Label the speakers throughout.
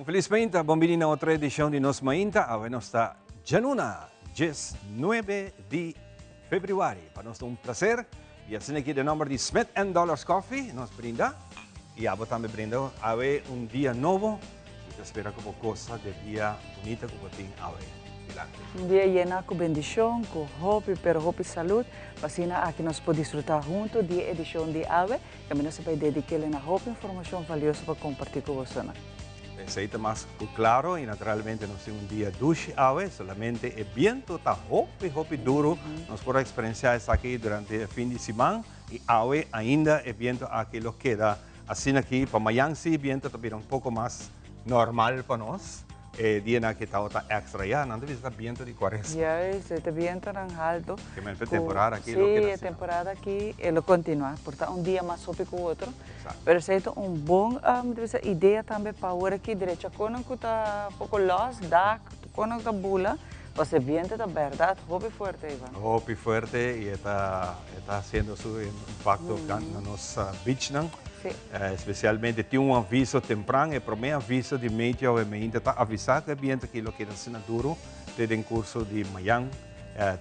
Speaker 1: Felis mainta, bon bini na otro edicion di Nos Mainta. Awe nos ta djaluna, 19 di februari. Pa nos ta un placer y asina aki den nomber di Smith and Dollars Coffee nos brinda y abo tambe brinda awe un dia nobo y ta spera cu bo goza di e dia bunita cu bo tin awe dilanti.
Speaker 2: Un dia yena cu bendicion, cu hopi pero hopi salud, pa asina aki nos por disfruta hunto di e edicion di awe. Tambe nos ta bay dedik'el na hopi informacion valioso pa comparti cu bosonan.
Speaker 1: Esey ta mas cu claro y naturalmente nos tin un dia dushi awe, solamente e biento ta hopi hopi duro, nos por a experiencia esaki durante e fin di siman y awe ainda e biento aki lo keda asina aki, pa mayan si biento ta bira un poco mas normal pa nos. E dianan aki tabata extra ya, nan ta bisa ta biento di cuaresma.
Speaker 2: Juist, e ta bientonan halto.
Speaker 1: Ke men p'e temporada aki lo keda
Speaker 2: Sí, e temporada aki e lo continua, por ta un dia mas hopi cu otro.
Speaker 1: Exacto.
Speaker 2: Pero esey ta un bon, mi ta bisa, idea tambe pa awor aki drecha conan cu ta poco los, dak, conan cu ta bula, pasobra e biento ta berdad hopi fuerte, Ivan.
Speaker 1: Hopi fuerte y e ta, e ta haciendo su impacto na nos beachnan.
Speaker 2: Sí.
Speaker 1: Especialmente tin un aviso tempran, e prome aviso di meteo awe mainta ta avisa cu e biento aki lo keda asina duro te den curso di mayan.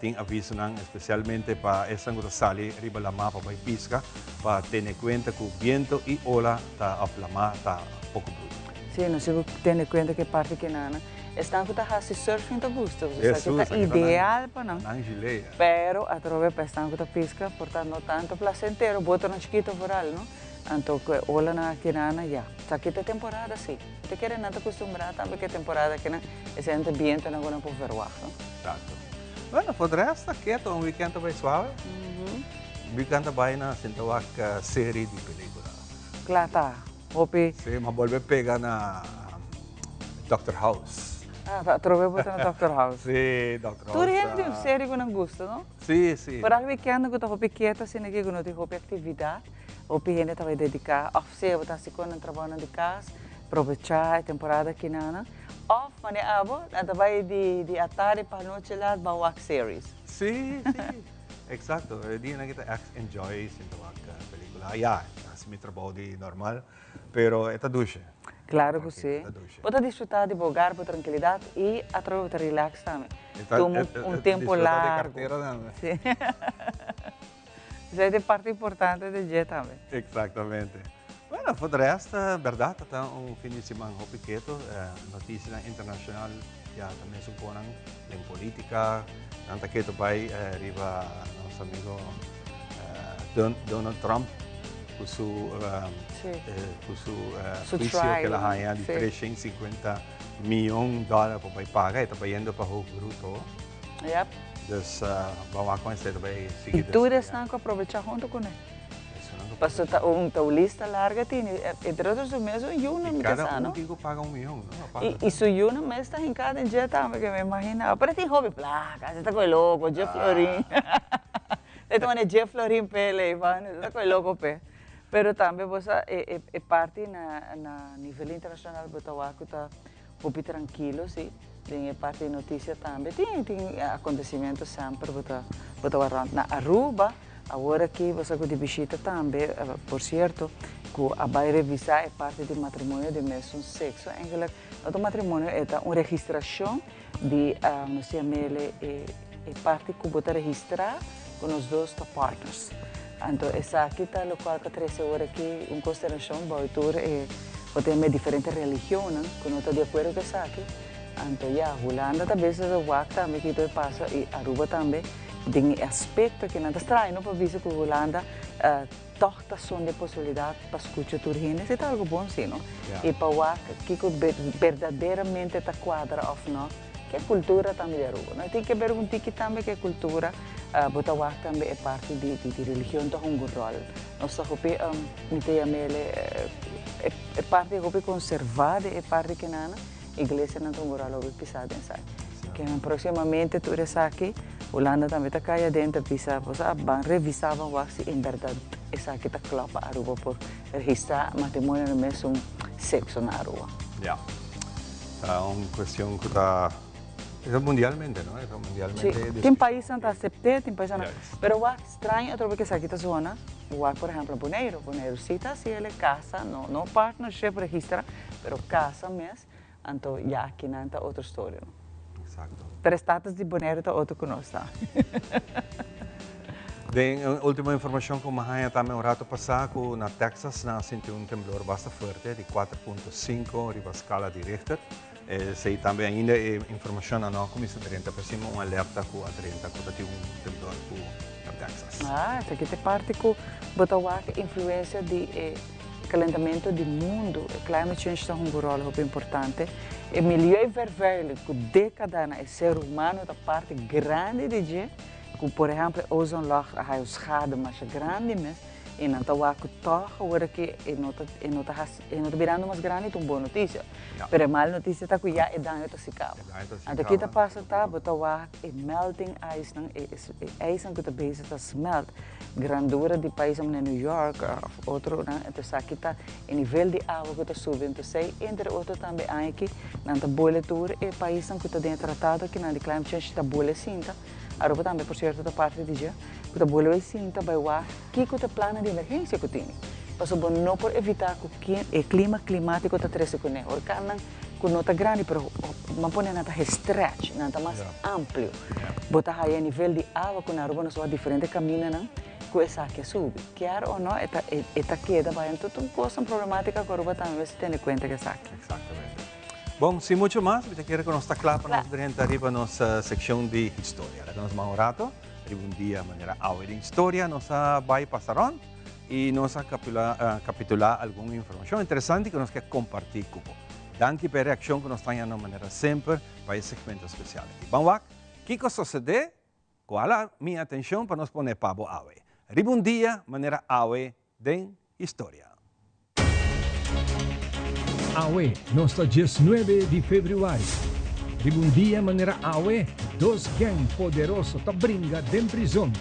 Speaker 1: Tin avisonan especialmente pa esnan cu ta sali riba lama pa bay pisca pa tene cuenta cu biento y ola ta of lama ta poco bruto.
Speaker 2: Sí, nos tin cu tene cuenta cu e parti kinana. Esnan cu ta haci surfing ta gusta, pasobra esaki ta ideal pa nan.
Speaker 1: Nan gilea.
Speaker 2: Pero atrobe pa esnan cu ta pisca por ta no tanto placentero, botonan chikito vooral, no? Anto cu e olanan aki nan, ya. Esaki ta e temporada, si. Mi ta kere nan ta custumbrá tambe cu e temporada akinan, esei nan ta bientonan cu nan por verwagt, no?
Speaker 1: Exacto. Bueno, for de rest ta keto, un weekend ta bay suave. Un weekend ta bay na sinta wak serie di pelicula.
Speaker 2: Cla ta. Hopi.
Speaker 1: Si, m'a bolbe pega na Doctor House.
Speaker 2: Ah, ta atrobe bo ta na Doctor House.
Speaker 1: Si, Doctor House.
Speaker 2: Tur hende tin un serie cu nan gusta, no?
Speaker 1: Si, si.
Speaker 2: Vooral weekend cu ta hopi keto asina cu no tin hopi actividad, hopi hende ta bay dedica of sea bo ta haci con nan trabounan di cas, probecha e temporada aki nan, of manera abo, nan ta bay di atardi pa anochi laat ban wak series.
Speaker 1: Si, si. Exacto, e dianan ki ta echt enjoy sinta wak pelicula. Ya, haci mi trabou di normal, pero e ta dushi.
Speaker 2: Claro cu si. Bo ta disfruta di bo hogar, bo trankilidad y atrobe bo ta relax tambe. Tuma un tempo largo.
Speaker 1: Disfruta di cartera tambe.
Speaker 2: Si. Esey ta e parti importante di dje tambe.
Speaker 1: Exactamente. Bueno, for de rest, berdad ta un fin di siman hopi keto. Noticianan internacional ya ta mesun conan den politica. Nan ta keto bay riba nos amigo Donald Trump cu su cu su juicio cu el a haya di 350 miyon dollar pa bay paga. E ta bayendo pa hoog beroep to. Dus ban wak con esey ta bay sigui.
Speaker 2: Y tur esnan cu a probecha hunto cune. Paso ta un ta un lista larga tini, entre otro su mes un yunan mi ta sa no.
Speaker 1: Y cada un tin cu paga un miyon no?
Speaker 2: Y su yunan mes ta hinca den dje tambe que mi imagina, pero e tin hopi placa, si ta coge loco, dje florin. E ta manda dje florin p'e ley van, e ta coge loco p'e. Pero tambe bo sa e e parti na na nivel internacional bo ta wak cu ta hopi trankilo si, den e parti di noticia tambe tin tin acontecimento semper bo ta bo ta wak rond. Na Aruba awor aki bo sa cu di bishita tambe, por cierto, cu a bay revisa e parti di matrimonio di mesun sexo. Eigenlijk no ta un matrimonio, e ta un registracion di, nos ta yam'ele e parti cu bo ta registra cu nos dos ta partners. Anto esaki ta locual cu a trece awor aki un consternacion bao tur e, bo ta yam'e diferente religionnan cu no ta di acuerdo cu esaki. Anto ya, Hulanda ta bezig ta wak tambe kiko e pasa y Aruba tambe. Den e aspecto ki nan ta straño no pa bisa cu Hulanda toch ta son di e posibilidad pa scucha tur hende, esey ta algo bon si no? Y pa wak kico berdaderamente ta cuadra of no cu e cultura tambe di Aruba no. E tin ke ber un tiki tambe cu e cultura, bo ta wak tambe e parti di religion ta hunga un rol. Nos ta hopi, mi ta yam'ele e parti hopi conserva den e parti kinana. Iglesianan ta un ròl hopi pisá den esaki. Ke próksimamente tur esaki, Hulanda tambe ta kai aden ta bisa, bo sa, ban revisá, ban wak si en bèrdat esaki ta klòp pa Aruba por registrá matrimonio di mesun sekso na Aruba.
Speaker 1: Ya. Ta un kuestion ku ta, e ta mundialmente, no? E ta mundialmente
Speaker 2: Sí, tin paisnan ta asept'é, tin paisnan no. Pero wak straño atrobe ku esaki ta zona, wak por ehèmpel Boneiru. Boneiru sí ta hasi el e kasa, no no partnership registrá, pero kasa mes. Anto ya akinan ta otro storia no.
Speaker 1: Exacto.
Speaker 2: Pero status di Bonaire ta otro cu nos ta.
Speaker 1: Den e ultimo informacion cu mi a haña tambe un rato pasa cu na Texas nan a sinti un temblor basta fuerte di 4.5 riba scala di Richter. Esey tambe ainda e informacionnan no a cuminsa drenta pero si un alerta cu a drenta cu ta tin un temblor cu na Texas.
Speaker 2: Ah, esaki ta e parti cu bo ta wak influencia di e Calentamiento di mundu, e climate change ta hunga un rol hopi importante. E milieuvervuiling cu decadanan e ser humano ta parti grandi di dje, cu por ehempel e ozonlaag a haya un schade masha grandi mes y nan ta wak cu toch awor aki e no ta e no ta haci e no ta birando mas grandi ta un bon noticia. Pero e mal noticia ta cu ya e daño ta si caba. Anto ki ta pasa ta bo ta wak e melting ice nan e ijsnan cu ta bezig ta smelt. Grandura di paisnan manera New York of otronan, enton esaki ta e nivel di awa ku ta subi, enton esei entre otro tambe aña aki nan ta bole tur e paisnan ku ta den e tratado aki nan di climate change ta bole sinta, Aruba tambe por cierto ta parti di dje, ku ta bole bai sinta bai wak kiko ta e plannan di emergencia ku tini, pasobra bo no por evita ku e clima climatico ta trece kuné, orkannan ku no ta grandi pero bo a pone nan ta gestretch, nan ta mas amplio. Bo ta haya e nivel di awa ku na Aruba nos wak diferente kamindanan ku esaki a subi. Kier o no e ta e ta keda bai anto tur kosnan problematika ku Aruba tambe mester tene kuenta ku esaki.
Speaker 1: Exactamente. Bon, sin mucho mas, mi ta kere ku nos ta kla pa nos drenta riba nos sekshon di historia. Laga nos man un rato riba un dia manera awe den historia nos a bai pasa rond i nos a kapitulá algun informashon interesante ku nos ke kompartí ku bo. Danki pa e reakshon ku nos ta haña na manera semper pa e segmento spesial aki. Ban wak kiko sosodé ku hala mi atenshon pa nos pone pa bo awe. Riba un dia manera awe den historia.
Speaker 3: Awe nos ta diesnuebe di febrüari. Riba un dia manera awe, dos gang poderoso ta bringa den prizon.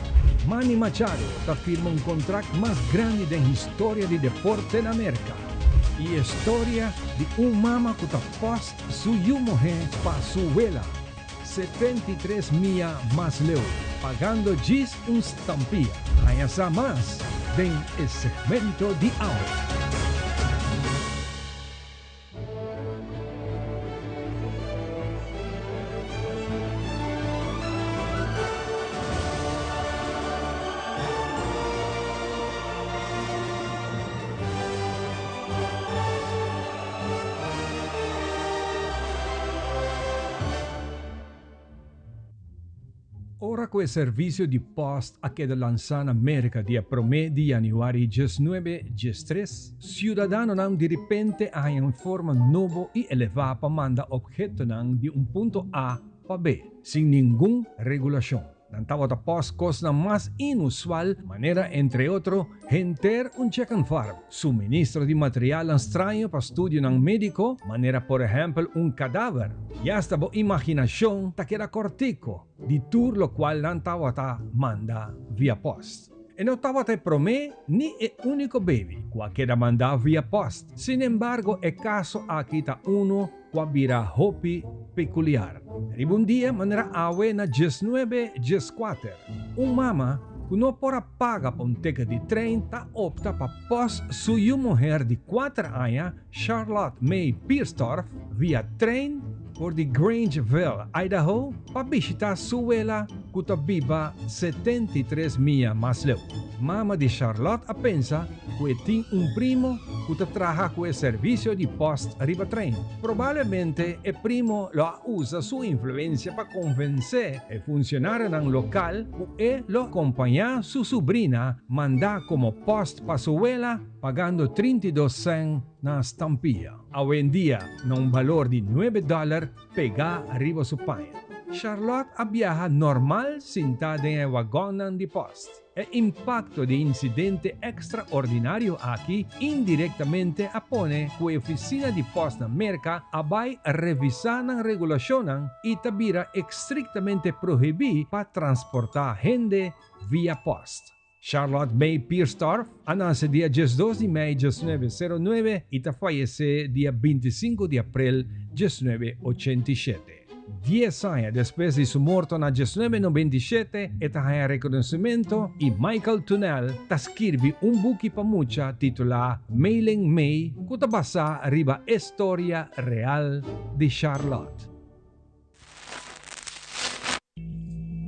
Speaker 3: Manny Machado ta firma un kontrakt mas grandi den historia di deporte na Merka. I e storia di un mama ku ta post su yu muhé pa su wela, 73 mia mas leu, pagando djis un stampia. Haña sa mas den e segmento di awe. Ora ku e servisio di pòst a keda lansá na Merka dia promé di yanüari diesnuebe diestres, siudadanonan diripente a haña un forma nobo i elevá pa manda ophetonan di un punto A pa B, sin ningun regulashon. Nan tabata pòst kosnan mas inusual, manera entre otro henter un chicken farm, suministro di materialnan straño pa studionan médiko, manera por ehèmpel un kadaver. I asta bo imaginashon ta keda kòrtiku di tur lokual nan tabata manda via pòst. E no tabata e promé ni e úniko baby ku a keda mandá via pòst. Sinembargo e kaso aki ta unu ku a bira hopi pekuliar. Riba un dia manera awe na diesnuebe dieskuater, un mama ku no por a paga pa un teket di trein ta opta pa pòst su yu muher di kuater aña, Charlotte May Pierstorff, via trein for di Grangeville, Idaho, pa bishitá su wela ku ta biba 73 mia mas leu. Mama di Charlotte a pensa ku e tin un primo ku ta traha ku e servisio di pòst riba trein. Probablemente e primo lo a usa su influensia pa konvensé e funshonarionan lokal ku e lo kompañá su subrina mandá komo pòst pa su wela pagando 32 sèn na stampia, awendia na un balor di nuebe dòler pegá riba su paña. Charlotte a biaha normal sintá den e wagònnan di pòst. E impakto di e insidente ekstraordinario aki indirektamente a pone ku e ofisina di pòst na Merka a bai revisá nan regulashonnan i ta bira ekstriktamente prohibí pa transportá hende via pòst. Charlotte May Pierstorff a nase dia 12 di mei 1909 i ta fayesé dia 25 di aprel 1987. Dies aña despues di su morto na 1997 e ta haña rekonosementu i Michael Tunnell ta skirbi un buki pa mucha titulá Mailing May ku ta basá riba e storia real di Charlotte.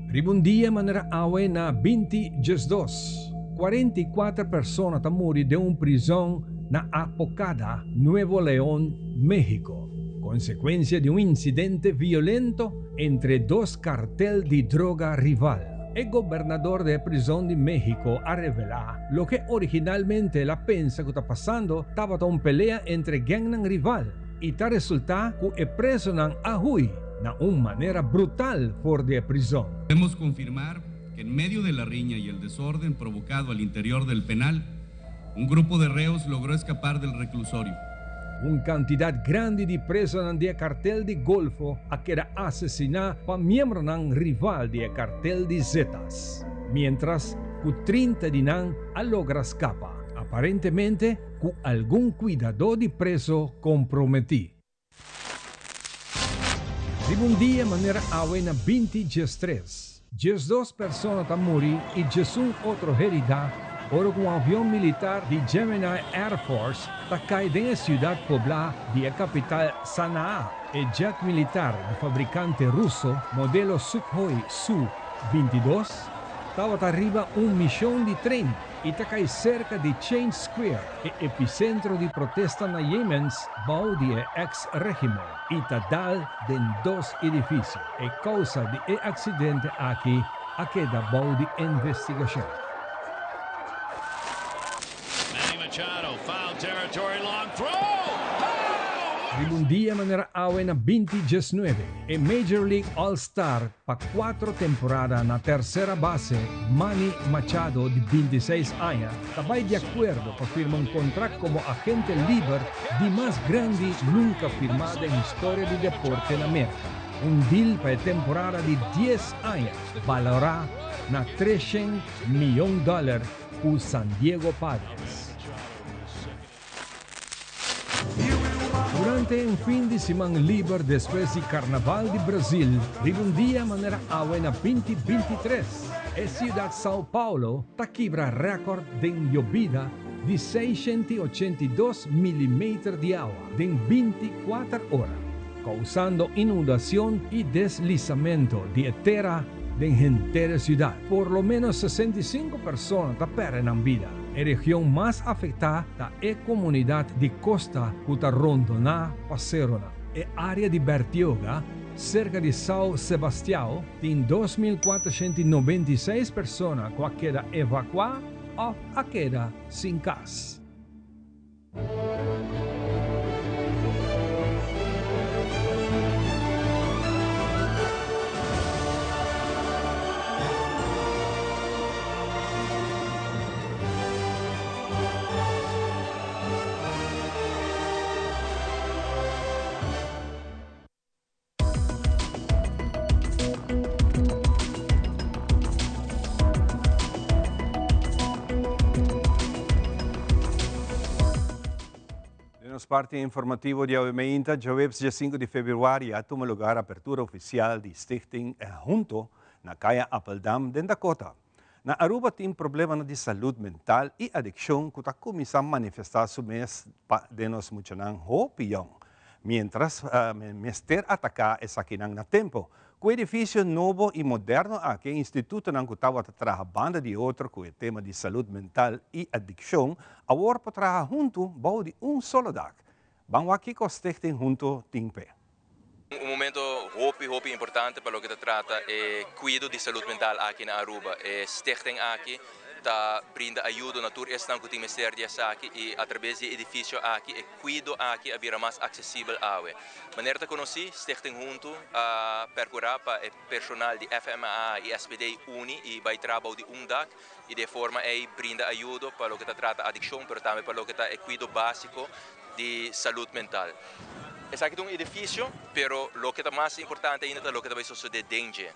Speaker 3: Riba un dia manera awe na 2012, 44 persona ta muri den un prizon na Apocada, Nuevo León, México, konsekuensia di un insidente violento entre dos kartel di droga rival. E gobernador di e prizon di México a revelá loke originalmente el a pensa ku ta pasando tabata un pelea entre gèngnan rival i ta resultá ku e presonan a hui na un manera brutal for di e prizon.
Speaker 4: Podemos confirmar que en medio de la riña y el desorden provocado al interior del penal, un grupo de reos logró escapar del reclusorio.
Speaker 3: Un kantidat grandi di presonan di e kartel di Golfo a keda asesiná pa miembronan rival di e kartel di Zetas, miéntras ku 30 di nan a logra skapa, aparentemente ku algun kuidadó di preso komprometí. Riba un dia manera awe na 2013, 12 persona ta muri i 11 otro heridá ora ku un avion militar di Gemini Air Force ta kai den e siudat poblá di e kapital Sanaa. E jet militar di fabrikante ruso modelo Sukhoi Su-22 tabata riba un mishon di training i ta kai serka di Change Square, e episentro di protesta na Yemen bou di e eks régimen, i ta dal den dos edifisio. E kousa di e aksidente aki a keda bou di investigashon.
Speaker 5: Manny Machado, foul territory, long throw! Oh!
Speaker 3: Riba un dia manera awe na 2019, e Major League All-Star pa cuatro temporada na tercera base, Manny Machado di 26 aña, ta bay di acuerdo pa firma un contract como agente liber di mas grandi nunca firma den historia di deporte na Merca. Un deal pa e temporada di 10 aña, valora na 300 miyon dollar cu San Diego Padres. Durante un fin di siman liber despues di Carnaval di Brasil, riba un dia manera awe na 2023, e ciudad Sao Paulo ta kibra record den yobida di 682 milimeter di awa den 24 ora, causando inundacion y deslisamento di tera den henter ciudad. Por lo menos 65 persona ta perde nan bida. E region mas afecta ta e comunidad di costa cu ta rondona pa seronan. E area di Bertioga, cerca di São Sebastião, tin 2.496 persona cu a keda evacua of a keda sin cas.
Speaker 1: Den nos parti informativo di awe mainta, djaweps dia 5 di februari a tuma lugar apertura oficial di Stichting Hunto na Kaya Appeldam den Dakota. Na Aruba tin problemanan di salud mental y adiccion cu ta cuminsa manifesta su mes pa den nos muchanan hopi yong. Mientras mester ataca esakinan na tempo. Cu edificio nobo y moderno aki, institutonan cu tabata traha banda di otro cu e tema di salud mental y adiccion, awor por traha hunto bou di un solo dak. Ban wak kico Stichting Hunto tin p'e.
Speaker 6: Un momento hopi hopi importante pa loke ta trata e cuido di salud mental aki na Aruba. E stichting aki ta brinda ayudo na tur esnan cu tin mester di esaki y a traves di e edificio aki e cuido aki a bira mas accesibel awe. Manera ta conoci, Stichting Hunto a percura pa e personal di FMAA y SPD uni y bay traha bou di un dak y di e forma ey brinda ayudo pa loke ta trata adiccion pero tambe pa loke ta e cuido basico di salud mental. Esaki ta un edificio, pero loke ta mas importante ainda ta loke ta bay sosode den dje.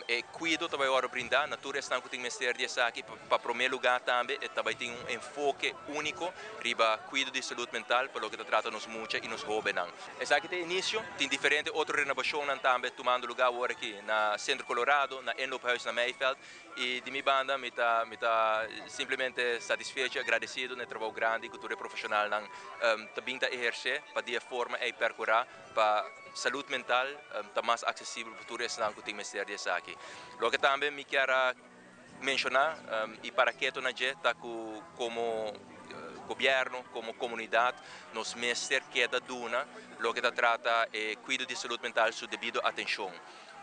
Speaker 6: E cuido ta bay worde brinda na tur esnan cu tin mester di esaki. Pa prome lugar tambe e ta bay tin un enfoke unico riba cuido di salud mental pa loke ta trata nos mucha y nos hobennan. Esaki ta e inicio, tin diferente otro renobacionnan tambe tumando lugar awor aki na Centro Colorado, na Inloophuis na Meiveld. Y di mi banda mi ta mi ta simplemente satisfecho y agradecido na e trabou grandi cu tur e profesionalnan ta bin ta eherce pa di e forma ey percura pa salud mental ta mas accesibel pa tur esnan cu tin mester di esaki. Loke tambe mi kier a menciona y para keto na dje ta cu como gobierno, como comunidad nos mester keda duna loke ta trata e cuido di salud mental su debido atencion.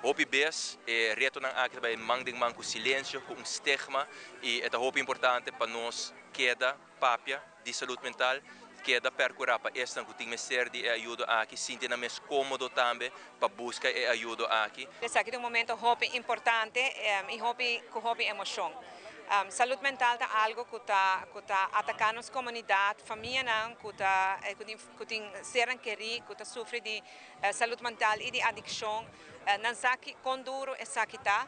Speaker 6: Hopi bes e retonan aki ta bai man den man ku silensio, ku un stigma i e ta hopi importante pa nos keda papia di salud mental, keda perkurá pa esnan ku tin mester di e ayudo aki sinti nan mes kómodo tambe pa buska e ayudo aki.
Speaker 7: Esaki ta un momento hopi importante i hopi ku hopi emoshon. Salud mental ta algo ku ta ku ta ataká nos komunidat, famianan ku ta ku tin sernan kerí ku ta sufri di Salud mental y di adiccion, nan sa ki con duro esaki ta.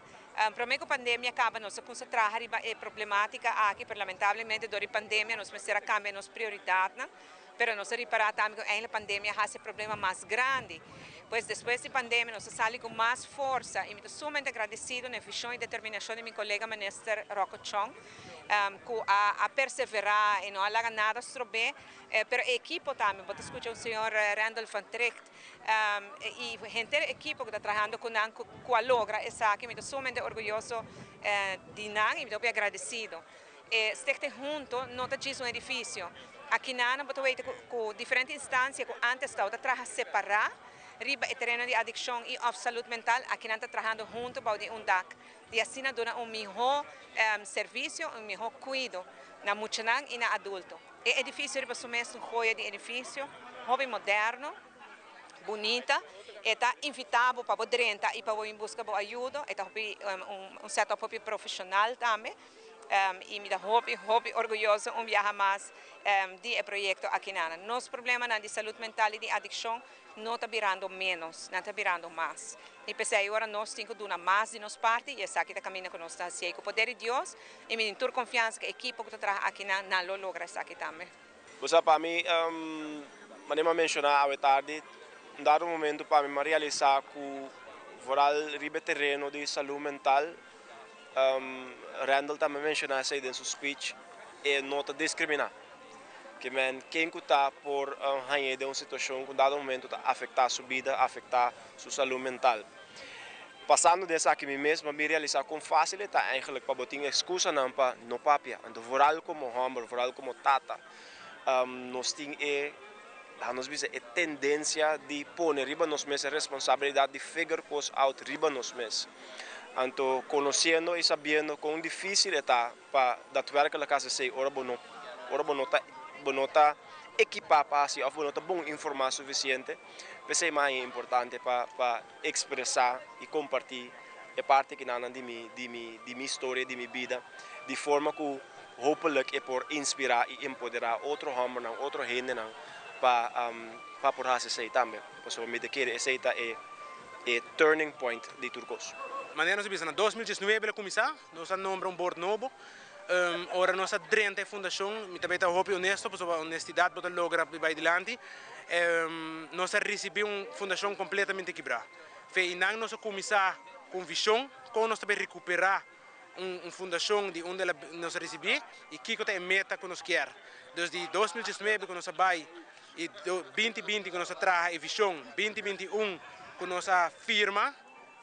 Speaker 7: Prome cu pandemia caba nos a cuminsa traha riba e problematica aki, pero lamentablemente door di pandemia nos mester a cambia nos prioridadnan. Pero nos a ripara tambe cu eindelijk pandemia a haci e problema mas grandi. Pues despues di pandemia nos a sali cu mas forsa y mi ta sumamente agradecido na e vision y determinacion di mi colega Minister Rocco Chong cu a persevera y no a laga nada strobe. Pero e ekipo tambe, bo ta skucha un señor Randall van Tricht i henter e ekipo ku ta trahando ku nan ku a logra esaki, mi ta sumamente orguyoso di nan i mi ta hopi agradesido. E Stichting Hunto no ta djis un edifisio. Akinan bo ta weten ku diferente instansia ku antes tabata traha separá riba e tereno di adikshon i òf salud mental, akinan ta trahando hunto bou di un dak i asina duna un mihó servisio, un mihó kuido na muchanan i na adulto. E edifisio riba su mes un joya di edifisio, hopi moderno, bunita. E ta invita bo pa bo drenta y pa bo bin busca bo ayudo. E ta hopi un setup hopi profesional tambe. Y mi ta hopi, hopi orguyoso un biaha mas di e proyecto akinan. Nos problemanan di salud mental y di adiccion no ta birando menos, nan ta birando mas. Y p'esei ora nos tin cu duna mas di nos parti y esaki ta caminda cu nos ta hacié. Y cu poder di Dios y mi tin tur confiansa cu e ekipo cu ta traha akinan, nan lo logra esaki tambe.
Speaker 8: Bo sa, pa mi, manera mi a menciona awe tardi, un dado momento pa mi mi a realisa cu vooral riba e tereno di salud mental, Randall tambe a menciona esey den su speech, e no ta discrimina. Ke men ken ku ta por hañ'é den un situashon ku un dado momento ta afektá su bida, afektá su salú mental. Pasando den esaki mi mes, mi a bin realisá kon fásil e ta eigenlijk pa bo tin ekskusanan pa no papia. Anto vooral komo hòmber, vooral komo tata, nos tin e, laga nos bisa, e tendensia di pone riba nos mes e responsabilidat di figure kos out riba nos mes. Anto konosiendo i sabiendo kon difísil e ta pa daadwerkelijk hasi esei ora bo no ora bo no ta bo no ta ekipá pa hasi òf bo no ta bon informá sufisiente. P'esei mas e importante pa pa ekspresá i kompartí e parti kinanan di mi di mi di mi historia di mi bida di forma ku hopelijk e por inspirá i empoderá otro hòmbernan otro hendenan pa pa por hasi esei tambe pasobra mi ta kere esei ta e e turning point di tur kos.
Speaker 9: Manera nos a bisa na 2019 el a kuminsá. Nos a nombra un bord nobo. Ora nos a drenta e fundashon, mi ta bay ta hopi honesto, pasobra honestidad bo ta logra bay dilanti, nos a ricibi un fundashon completamente kibrá. Fe einan nos a cuminsa cu un vision con nos ta bay recupera un fundashon di unda nos a ricibi y kico ta e meta cu nos kier. Dus di 2019 cu nos a bay y 2020 cu nos a traha e vision, 2021 cu nos a firma,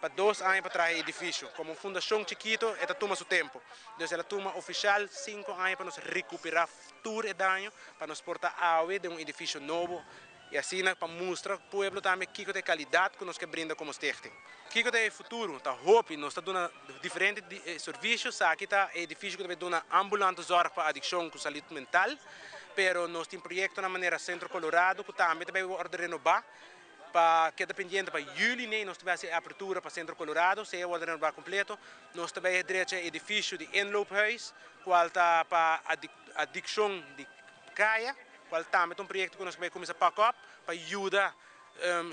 Speaker 9: Pa dos aña pa traha e edifisio. Komo un fundashon chikito e ta tuma su tempu. Dus el a tuma ofishal sinku aña pa nos rekuperá tur e daño pa nos por ta awe den un edifisio nobo i asina pa mustra pueblo tambe kiko ta e kalidat ku nos ke brinda komo stichting. Kiko ta e futuro? Ta hopi. Nos ta duna diferente servisio. Esaki ta e edifisio ku ta bay duna ambulante zorg pa adikshon ku salud mental. Pero nos tin proyektonan manera Centro Colorado ku tambe ta bay wòrdu renobá. Pa keda pendiente pa juli nei nos ta bai hasi e apertura pa Centro Colorado, sea wòrdu renobá kompleto. Nos ta bai drecha e edifisio di Inloophuis, kual ta pa adikshon di kaya, kual tambe ta un proyekto ku nos ta bai kuminsá pak op pa yuda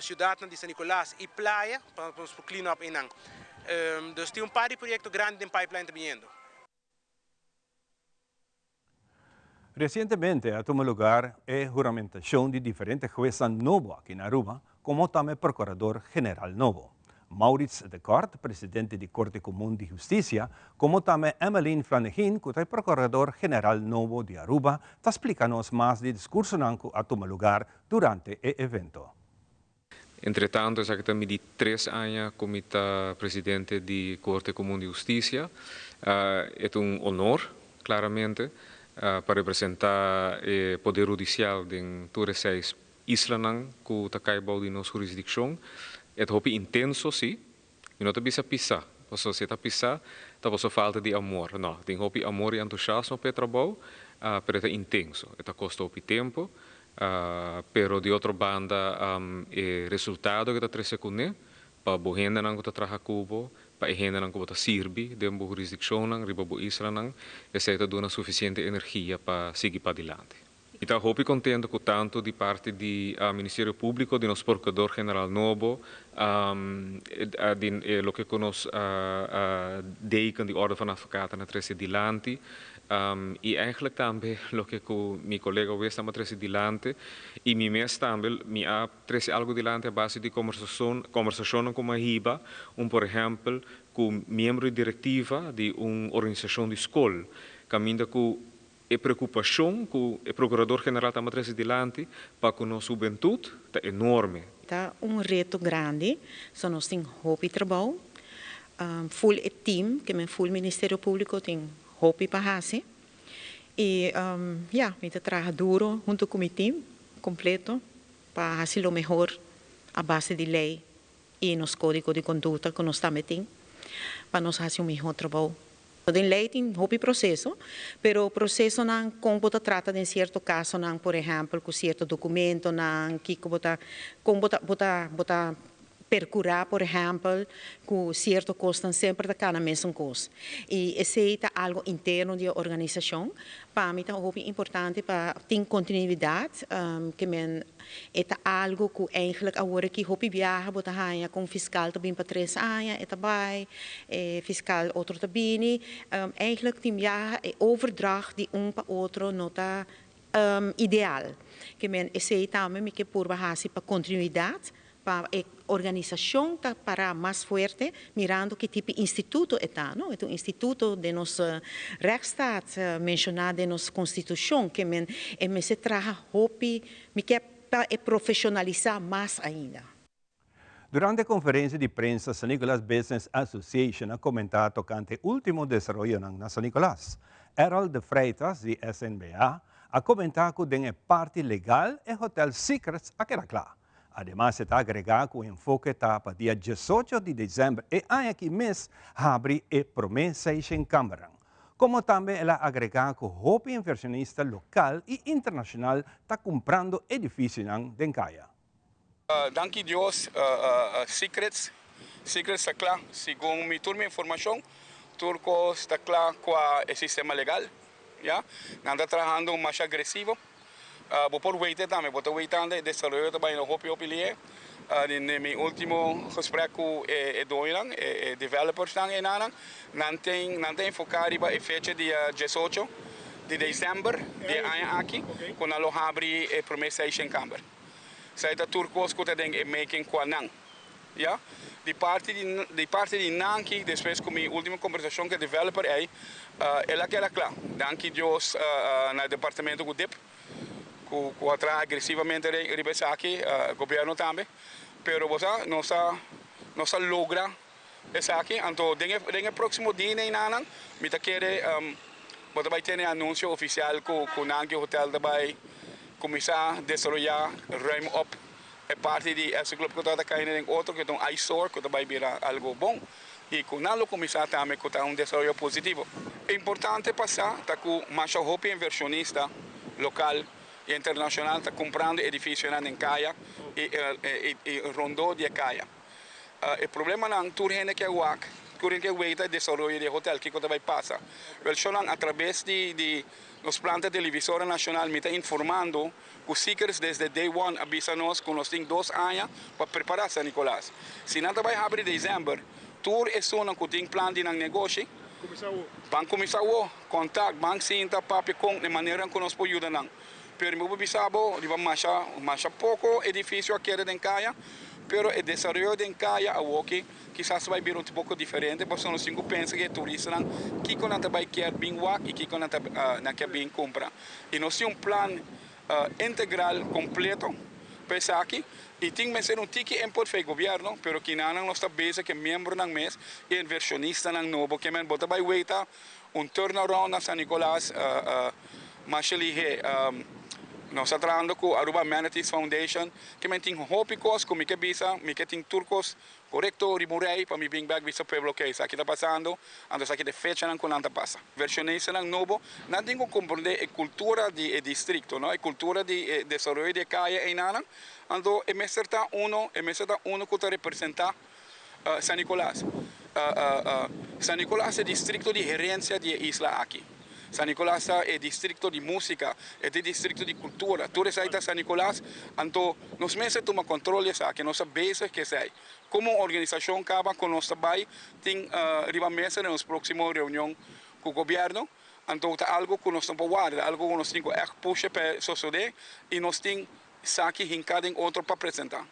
Speaker 9: Ciudadnan di San Nicolas y Playa pa nos por clean up eynan. Dus tin un par di proyecto grandi den pipeline ta biniendo.
Speaker 1: Recientemente a tuma lugar e huramentacion di diferente huesnan nobo aki na Aruba, como tambe Procurador General nobo. Maurits de Kort, presidente di Corte Comun di Husticia, como tambe Emmeline Flanegin, cu ta e Procurador General nobo di Aruba, ta splica nos mas di discursonan cu a tuma lugar durante e evento.
Speaker 10: Entretanto esaki ta mi di tres aña cu mi ta presidente di Corte Comun di Husticia. E ta un honor, claramente, pa representa e poder hudicial den tur e seis islanan cu ta cay bou di nos hurisdiccion. E ta hopi intenso, si. Mi no ta bisa pisa, pasobra si e ta pisa ta pasobra falta di amor. No, tin hopi amor i entusiasmo pa e trabou, pero e ta intenso, e ta kosta hopi tempu, pero di otro banda e resultado ku e ta trese kuné pa bo hendenan ku ta traha ku bo, pa e hendenan ku bo ta sirbi den bo hurisdikshonnan, riba bo islanan, esei ta duna sufisiente energia pa sigui padilanti. Mi ta hopi contento cu tanto di parti di Ministerio Publico, di nos Procurador General nobo, di loke cu nos deken di Orde van Advocaten a trece dilanti y eigenlijk tambe loke cu mi colega Westam a trece dilanti y mi mes tambe mi a trece algo dilanti a base di conversacionnan cu mi a hiba, un por ehempel cu miembro di directiva di un organisacion di scol caminda cu E preokupashon ku e Prokurador General ta trese dilanti pa ku nos hubentut ta enorme.
Speaker 11: Ta un reto grandi, so nos tin hopi trabou. Full e team, ke men full Ministerio Públiko tin hopi pa hasi. I ya, mi ta traha duro huntu ku mi team kompleto pa hasi lo mehor a base di lei i nos kódigo di kondukta ku nos tambe tin pa nos hasi un mihó trabou. Den lei tin hopi proseso, pero prosesonan kon bo ta trata den sierto kasonan, por ehèmpel ku sierto dokumentonan, kiko bo ta, kon bo ta bo ta bo ta perkurá por ehèmpel ku sierto kosnan semper ta kana mesun kos. I esei ta algu interno di e organisashon. Pa mi ta hopi importante pa tin kontinuidat, ke men E ta algo cu eigenlijk awor aki hopi biaha bo ta haña con fiscal ta bin pa tres aña e ta bay, e fiscal otro ta bini. Eigenlijk tin biaha e overdracht di un pa otro no ta ideal. Ke men esey tambe mi ke purba haci pa continuidad, pa e organisacion ta para mas fuerte mirando ki tipo instituto e ta, no? E ta un instituto den nos rechtsstaat, menciona den nos constitucion, ke men e mester traha hopi, mi ke pa e profesionalisa mas ainda.
Speaker 1: Durante conferencia di prensa San Nicolas Business Association a comenta tocante ultimo desaroyonan na San Nicolas. Errol de Freitas di SNBA a comenta cu den e parti legal e Hotel Secrets a keda cla. Ademas e ta agregá ku enfoke ta pa dia diesocho di desèmber e aña aki mes habri e promé seishen kambernan. Komo tambe el a agregá ku hopi invershonista lokal i internashonal ta kumprando edifisionan den kaya.
Speaker 12: Danki Dios Secrets Secrets ta kla segun mi tur mi informashon tur kos ta kla kua e sistema legal ya nan ta trahando masha agresivo. Bo por weita tambe, bo ta weitando e desaroyo ta bayendo hopi hopi lihe. Den mi ultimo gesprek ku e doñonan, e developersnan enanan, nan tin nan ta enfoká riba e fecha dia diesocho di desèmber di e aña aki ku nan lo habri e promé seishen kamber. Esei ta tur kos ku ta den e making kua nan. Ya. Di parti di di parti di Nanki despues ku mi ultimo kombersashon ku e developer ei, el a keda kla. Danki Dios na e departamento ku dip ku ku a traha agresivamente riba esaki, gobièrnu tambe. Pero bo sa nos a nos a logra esaki. Anto den e den e próksimo dia einanan mi ta kere bo ta bai tene anunsio ofisial ku ku Nanki Hotel ta bai kuminsá desaroyá ruim op. E parti di Elsa Club cu tabata cayendo den otro cu ta un eyesore cu ta bay bira algo bon y cu nan lo cuminsa tambe cu ta un desaroyo positivo. Importante pa sa ta cu masha hopi inversionista local y internacional ta cumprando edificionan den caya y y rondo di e caya. E problemanan tur hende kier wak. Tur hende ke weta e desaroyo di e hotel, kiko ta bai pasa. Wel shownan atrabes di di nos planta televisora nashonal mi ta informando ku Seekers desde day one a bisa nos ku nos tin dos aña pa prepara San Nicolas. Si nan ta bai habri december, tur esunnan ku tin plan di nan negoshi ban kuminsa awo, kontak, ban sinta papia kon e maneranan ku nos por yuda nan. Pero mi por bisa bo riba masha masha poko edifisio a keda den kaya, pero e desaroyo den kaya awoki kisas bai bira un poko diferente pasobra nos tin ku pensa ku e turistanan kiko nan ta bai kier bin wak i kiko nan ta nan kier bin kumpra. I nos tin un plan integral kompleto pa esaki i tin mester un tiki input for e gobièrnu pero kinanan nos ta bezig ku e miembronan mes i invershonistanan nobo ke men bo ta bai weta Un turnaround na San Nicolas masha lihé. Nos ta trahando ku Aruba Amenities Foundation ke men tin hopi kos ku mi ke bisa, mi ke tin tur kos korekto riba un rei pa mi bin bek bisa pueblo oke esaki ta pasando, anto esaki ta e fechanan ku nan ta pasa. Invershonistanan nobo nan tin ku komprondé e kultura di e distrikto, no, e kultura di e desaroyo di e kaya einanan, anto e mester ta uno, e mester ta uno ku ta representá San Nicolas. San Nicolas e districto di herencia di e isla aki. San Nicolas ta e districto di musica, e ta e districto di cultura. Tur esai ta San Nicolas, anto nos mester tuma control di esaki. Nos ta bezig cu esai. Como un organisacion caba cu nos ta bay tin riba mesa den nos proximo reunion cu gobierno, anto ta algo cu nos no por warda, algo cu nos tin cu echt pusha pa e sosode y nos tin esaki hinca den otro pa presenta.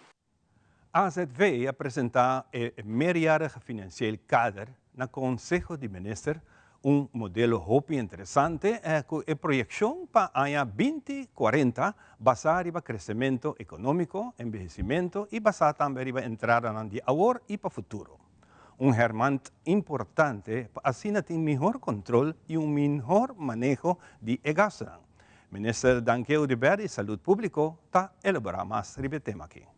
Speaker 1: AZV a presentá e Meerjarig Financieel Kader na Konseho di Minister, un modelo hopi interesante ku e proyekshon pa aña binti kuarenta basá riba kresementu ekonómiko, enbehesimentu i basá tambe riba entradanan di awor i pa futuro. Un hermant importante pa asina tin mihor kontrol i un mihor maneho di e gastunan. Minister Dangeu Oduber di Salud Publico ta elabora mas riba e tema aki.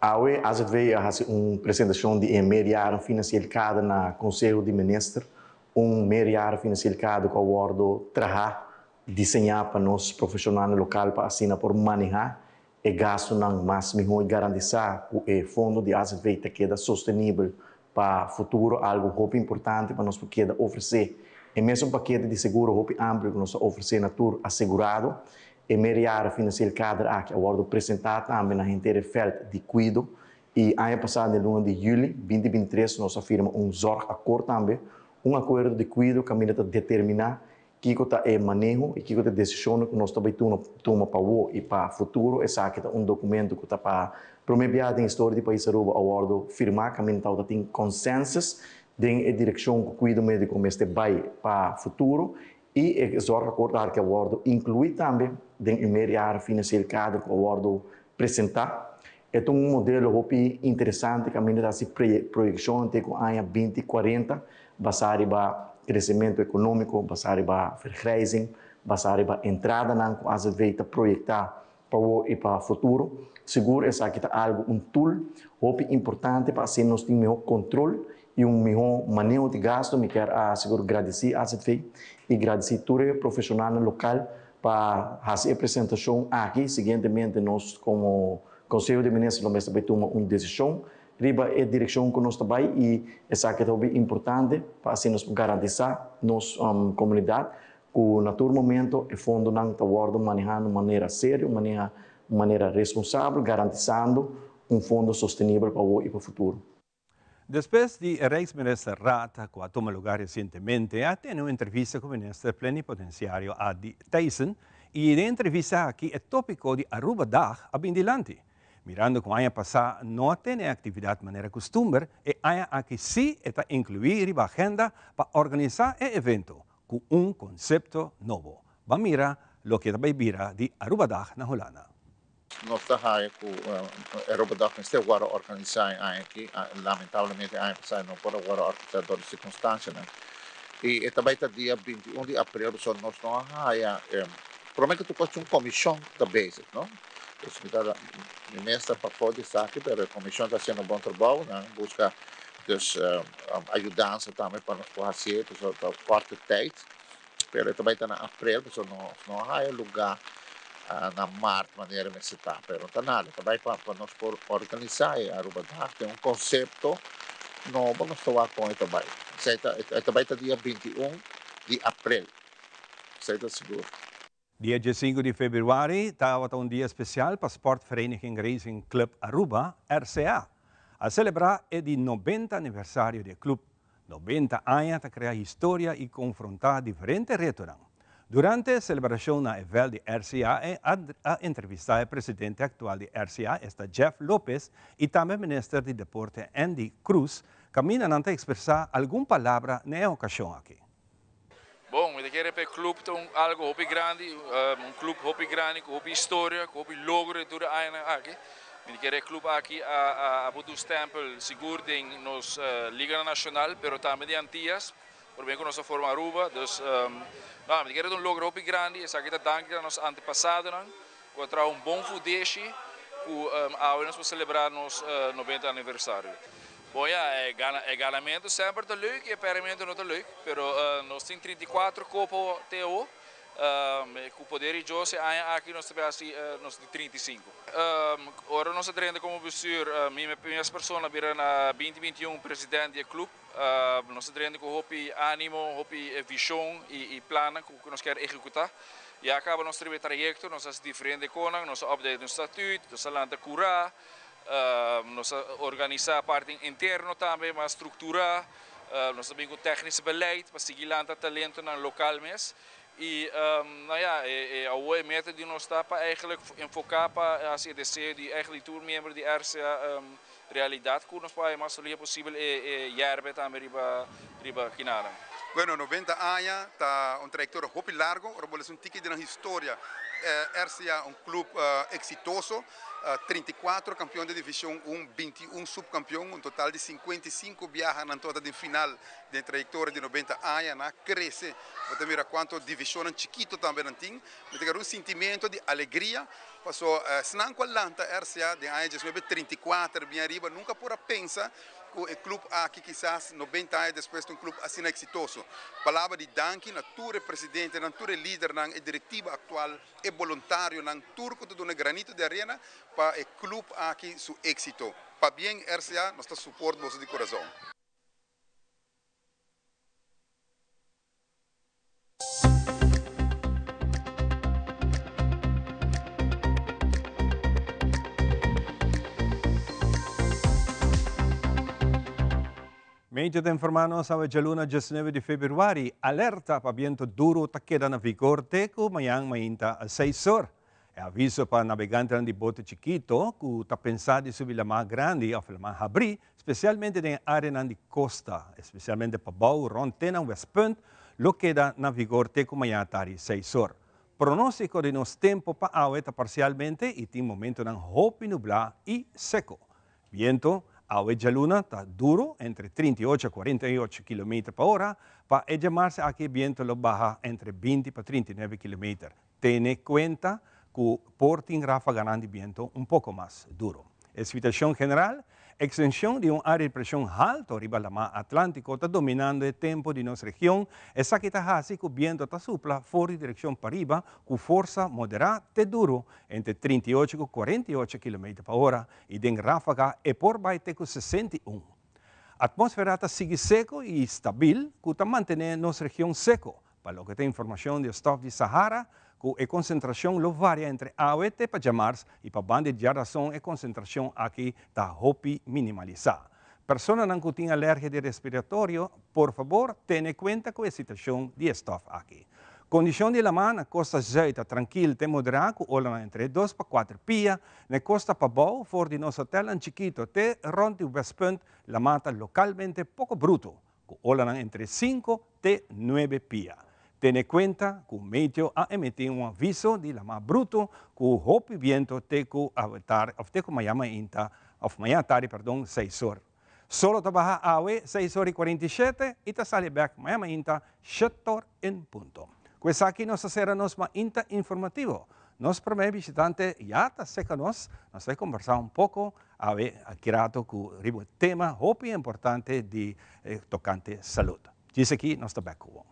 Speaker 13: Awe azv a hasi un presentacion di e meerjaren financieel kader na Conseho di Minister. Un meerjaren financieel kader cu a wordo traha, diseña pa nos profesionalnan local pa asina por maneha e gastonan mas miho y garantisa cu e fondo di azv ta keda sostenibel pa futuro, algo hopi importante pa nos por keda ofrece e mesun pakete di seguro hopi amplio cu nos ta ofrece na tur asegurado. E meerjaren financieel kader aki a wordo presenta tambe na henter e veld di cuido y aña pasa den luna di juli binti binti tres nos a firma un zorgakkoord tambe, un acuerdo di cuido caminda ta determina Kiko ta e maneho i kiko ta e desishonnan ku nos ta bai tuma pa awo i pa futuro? Esaki ta un dokumentu ku ta pa promé biaha den historia di pais Aruba a wòrdu firmá kaminda tabata tin konsensus den e direkshon ku kuido médiko mester bai pa futuro i e zorgakkoord aki a wòrdu inkluí tambe den e meerjaren financieel kader ku a wòrdu presentá. E ta un modelo hopi interesante kaminda ta hasi proyekshonnan te ku aña binti kuarenta basá riba kresementu ekonómiko, basá riba vergrijzing, basá riba entradanan ku azv ta proyektá pa awor i pa futuro. Sigur esaki ta algu, un tool hopi importante pa asina nos tin mihó kontrol i un mihó maneho di gasto. Mi kier a sigur gradisí azv i gradisí tur e profeshonalnan lokal Pa hasi e presentashon aki, siguientemente nos komo Konseho di Minister lo mester bai tuma un desishon riba e direkshon ku nos ta bai i esaki ta hopi importante pa asina nos por garantisá nos komunidat ku na tur momento e fondonan ta wòrdu manehá na un manera serio, un manera responsabel, garantisando un fondo sostenibel pa awor i pa futuro.
Speaker 1: Despues di e Rijksministerraad cu a tuma lugar recientemente a tene un entrevista cu Minister Plenipotenciario Adi Thijssen y den e entrevista aki e topico di Arubadag a bin dilanti. Mirando cu aña pasa no a tene e actividad manera custumber, e aña aki si e ta inclui riba agenda pa organisa e evento cu un concepto nobo. Ban mira loke ta bay bira di Arubadag na Hulanda.
Speaker 14: Nos ta haya cu e Robodag mester worde organisa e aña aki. Lamentablemente e aña pasa e no por a worde organisa dor di circunstancianan. Y e ta bay ta dia 21 di april pasobra nos no a haya prome cu tur cos tin un comision cu ta bezig no. Dus mi ta mi mes ta pafo di esaki pero e comision ta haciendo un bon trabou. Nan busca dus ayudansa tambe pa nos por hacié pasobra ta korte tijd. Pero e ta bai ta na aprel pasobra nos no a haya luga na mart manera mester ta. Pero no ta nada, ta bai pa nos por organisa e Aruba Dag den un concepto. nobo nos ta wak kon e ta bai. Esei ta e ta bai ta dia 21 di aprel. Esei ta sigur.
Speaker 1: Dia diesinco di februari tabata un dia special pa Sportvereniging Racing Club Aruba, RCA. A celebra e di nobenta aniversario di e club. Nobenta aña ta crea historia y confronta diferente retonan. Durante e celebracion na e veld di RCA e a entrevista e presidente actual di RCA, esta Jeff Lopez, y tambe minister di Deporte Endy Croes, caminda nan ta expresa algun palabra na e ocasion aki.
Speaker 15: Bon, mi ta kere pa e club ta un algo hopi grandi, un club hopi grandi cu hopi historia, cu hopi logro den tur e añanan aki. Mi ta kere e club aki a a put un stempel sigur den nos liganan nacional, pero tambe den Antillas, prome cu nos a forma Aruba. Dus, no, mi ta kere ta un logro hopi grandi, esaki ta danki na nos antepasadonan cu a traha un bon fundeshi cu awe nos por celebra nos noventa aniversario. Bon ya, e gana e ganamentu semper ta leuk y e perdimentu no ta leuk, pero nos tin 34 kopo te awo, ku poder di Dios e aña aki nos ta bay hasi nos di 35. Ora nos a drenta komo bestuur, mi mes persona bira na binti binti un president di e club, nos a drenta ku hopi animo, hopi vision y plannan ku nos kier ehecuta. Ya caba nos riba e trayecto, nos a hasi diferente konan, nos a update nos statuut, nos a lanta cura, Nos a organisá parti interno tambe mas strukturá. Nos ta bin ku tèknisch beleid pa sigui lanta talentonan lokal mes. I no ya, e awor e meta di nos ta pa eigentlik enfoká pa hasi e deseo di eigentlik tur miembro di RCA realidat ku nos por haña mas lihe posibel e yèrbe tambe riba riba kinanan.
Speaker 16: Bueno, noventa aña ta un trayektoria hopi largo, ora bo lesa un tiki di nan historia, RCA un club eksitoso. 34 kampion di Divishon Un, 21 supkampion, un total di 55 biaha nan tabata den final den trayektoria di 90 aña. Nan a krese, bo ta mira kuantu divishonnan chikito tambe nan tin. Mi ta kere un sintimento di alegria paso esnan ku a lanta RCA den aña 1934 bien ariba nunka por a pensa ku e klup aki kisas 90 aña despues ta un klup asina eksitoso. Palabra di danki na tur e presidentenan, tur e lidernan, e direktiva aktual. E boluntarionan tur ku ta duna granito di arena pa e club aki su éxito. Pabien RCA, nos ta support boso di corazon.
Speaker 1: Medio ta informa nos awe djaluna diesnuebe di februari, alerta pa biento duro ta keda na vigor te ku mañan mainta seis or. E aviso pa nabegantenan di bote chikito ku ta pensa di subi lamá grandi òf lamá habrí, spesialmente den e áreanan di kosta, espesialmente pabou rònt te na Westpunt, lo keda na vigor te ku mañan tardi seis or. Pronóstiko di nos tempu pa awe ta parsialmente i tin momentonan hopi nublá i seko. Biento, awe djaluna ta duro entre 38 a 48 kilometer pa ora, pa e djamarse aki e biento lo baha entre 20 pa 39 kilometer. Tene kuenta ku por tin rafaganan di biento un poko mas duro. E situashon general, Ekstenshon di un área di preshon halto riba lamá Atlántiko ta dominando e tempu di nos region, esaki ta hasi ku biento ta supla for di direkshon pariba ku forsa moderá te duro entre 38 ku 48 kilometer pa ora i den ráfaga e por bai te ku 61. Atmósfera ta sigui seko i stabil ku ta mantené nos region seko, pa loke ta informashon di e stòf di Sahara ku e konsentrashon lo varia entre awe te pa djamars i pa banda di djarason e konsentrashon aki ta hopi minimalisá. Personanan ku tin alergia di respiratorio por fabor tene kuenta ku e situashon di e stòf aki. Kondishon di lamá na kosta zùit ta trankil te moderá ku olanan entre dos pa kuater pia. Na e kosta pabou for di nos hotelnan chikito te rònt di Westpunt lamá ta lokalmente poko bruto ku olanan entre sinku te nuebe pia. Tene kuenta ku meteo a emití un aviso di lamá bruto ku hopi biento te ku awe tardi òf te ku maña mainta òf maña tardi perdon seis or. Solo ta baha awe seis or i 47 i ta sali bek maña mainta shetor en punto. Ku esaki nos ta sera nos mainta informativo. Nos prome bishitante ya ta seka nos, nos ta kombersá un poko awe aki rato ku riba un tema hopi importante di tokante salud. Djis aki nos ta bek ku bo.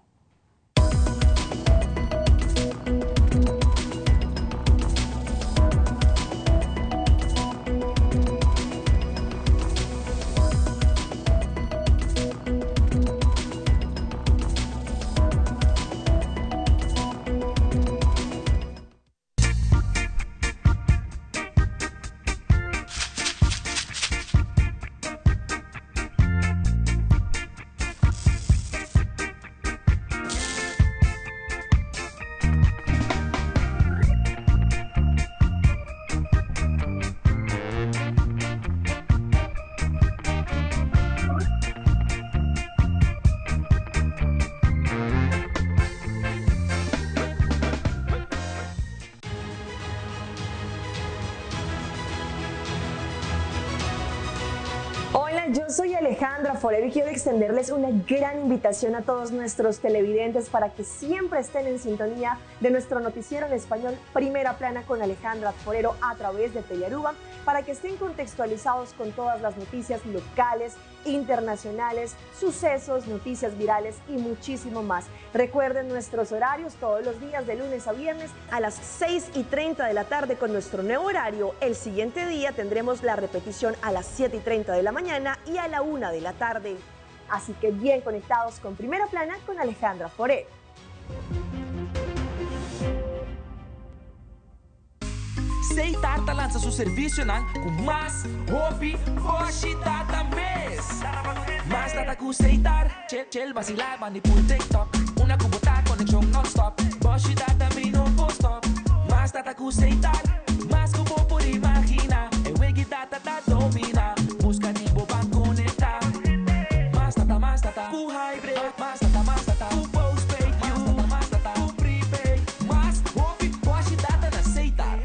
Speaker 17: Hola, yo soy Alejandra Forero y quiero extenderles una gran invitación a todos nuestros televidentes para que siempre estén en sintonía de nuestro noticiero en español Primera Plana con Alejandra Forero a través de Telearuba, para que estén contextualizados con todas las noticias locales, internacionales, sucesos, noticias virales y muchísimo más. Recuerden nuestros horarios todos los días de lunes a viernes a las 6 y 30 de la tarde con nuestro nuevo horario. El siguiente día tendremos la repetición a las 7 y 30 de la mañana y a la 1 de la tarde. Así que bien conectados con Primera Plana con Alejandra Forero.
Speaker 18: Setar ta lansa su servicionan cu mas hopi boshi data mes. Mas data cu Setar, chill chill vacila bandi pul TikTok. Una cu bo ta conexion non-stop, boshi data mi no por stop. Mas data cu Setar, mas cu bo por imagina. E wegi data ta domina, busca di bo ban conecta. Mas data, mas data cu hybrid, mas data, mas data cu postpaid. Mas data, mas data cu prepaid, mas hopi boshi data na Setar.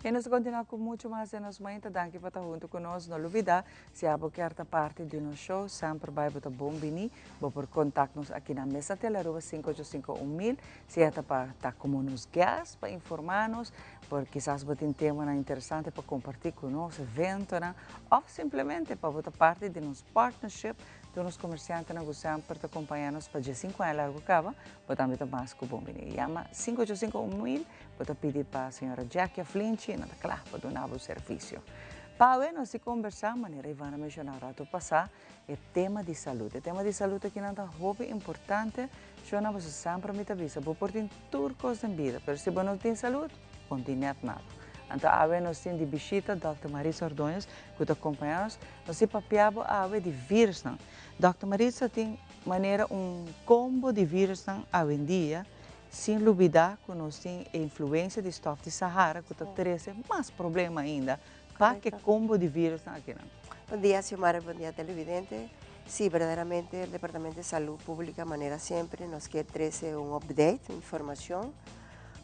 Speaker 2: Y nos ta continua cu mucho mas den nos mainta. Danki pa ta hunto cu nos. No lubida, si abo kier ta parti di nos show, semper bay bo ta bon bini. Bo por contact nos aki na Mesa Tele Aruba cinco ocho cinco un mil. Si e ta pa ta como nos guest, pa informa nos, por kisas bo tin temanan interesante pa comparti cu nos, eventonan, of simplemente pa bo ta parti di nos partnership. Tur nos comerciantenan cu semper ta compaña nos pa diescinco aña largo caba, bo tambe ta mas cu bon bini. Yama cinco ocho cinco un mil. Bo ta pidi pa señora Jackie of Linchi, nan ta kla pa duna bo servisio. Pawe nos di kombersá, manera Ivana a menshoná ratu pasá, e tema di salud. E tema di salud aki nan ta hopi importante, shona boso semper mi ta bisa, bo por tin tur kos den bida, pero si bo no tin salud, bo no tin nèt nada. Anto awe nos tin di bishita Dòkter Maritza Ordóñez ku ta kompañá nos. Nos di papia bo awe di virusnan. Dòkter Maritza tin manera un kombo di virusnan awendia Sin lubida cu nos tin e influencia di stof di Sahara cu ta trece mas problema ainda pa ke combo di virusnan akinan.
Speaker 19: Bon dia Xiomara, bon dia televidente. Si, berdaderamente el Departamento de Salud Publica manera siempre nos kier trece un update, un informacion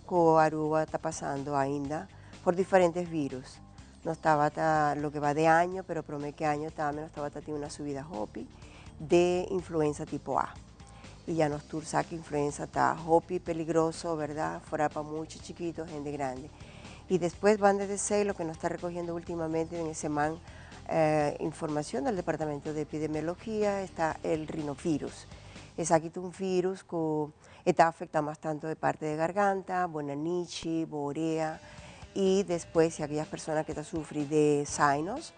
Speaker 19: cu Aruba ta pasando ainda por diferentes virus. Nos tabata loke va de año, pero prome ke año tambe nos tabata tin una subida hopi de influenza tipo A. Y ya nos tur sa ke influenza ta hopi peligroso, verdad? Fora pa mucha chikito, hende grandi. Y despues banda de esey loke nos ta recogiendo ultimamente den e seman informacion del Departamento de Epidemiología esta el rinovirus. Esaki ta un virus cu E ta afecta mas tanto e parte de garganta, bo nanichi, bo orea y despues si aquellas personas que ta sufri de sinus,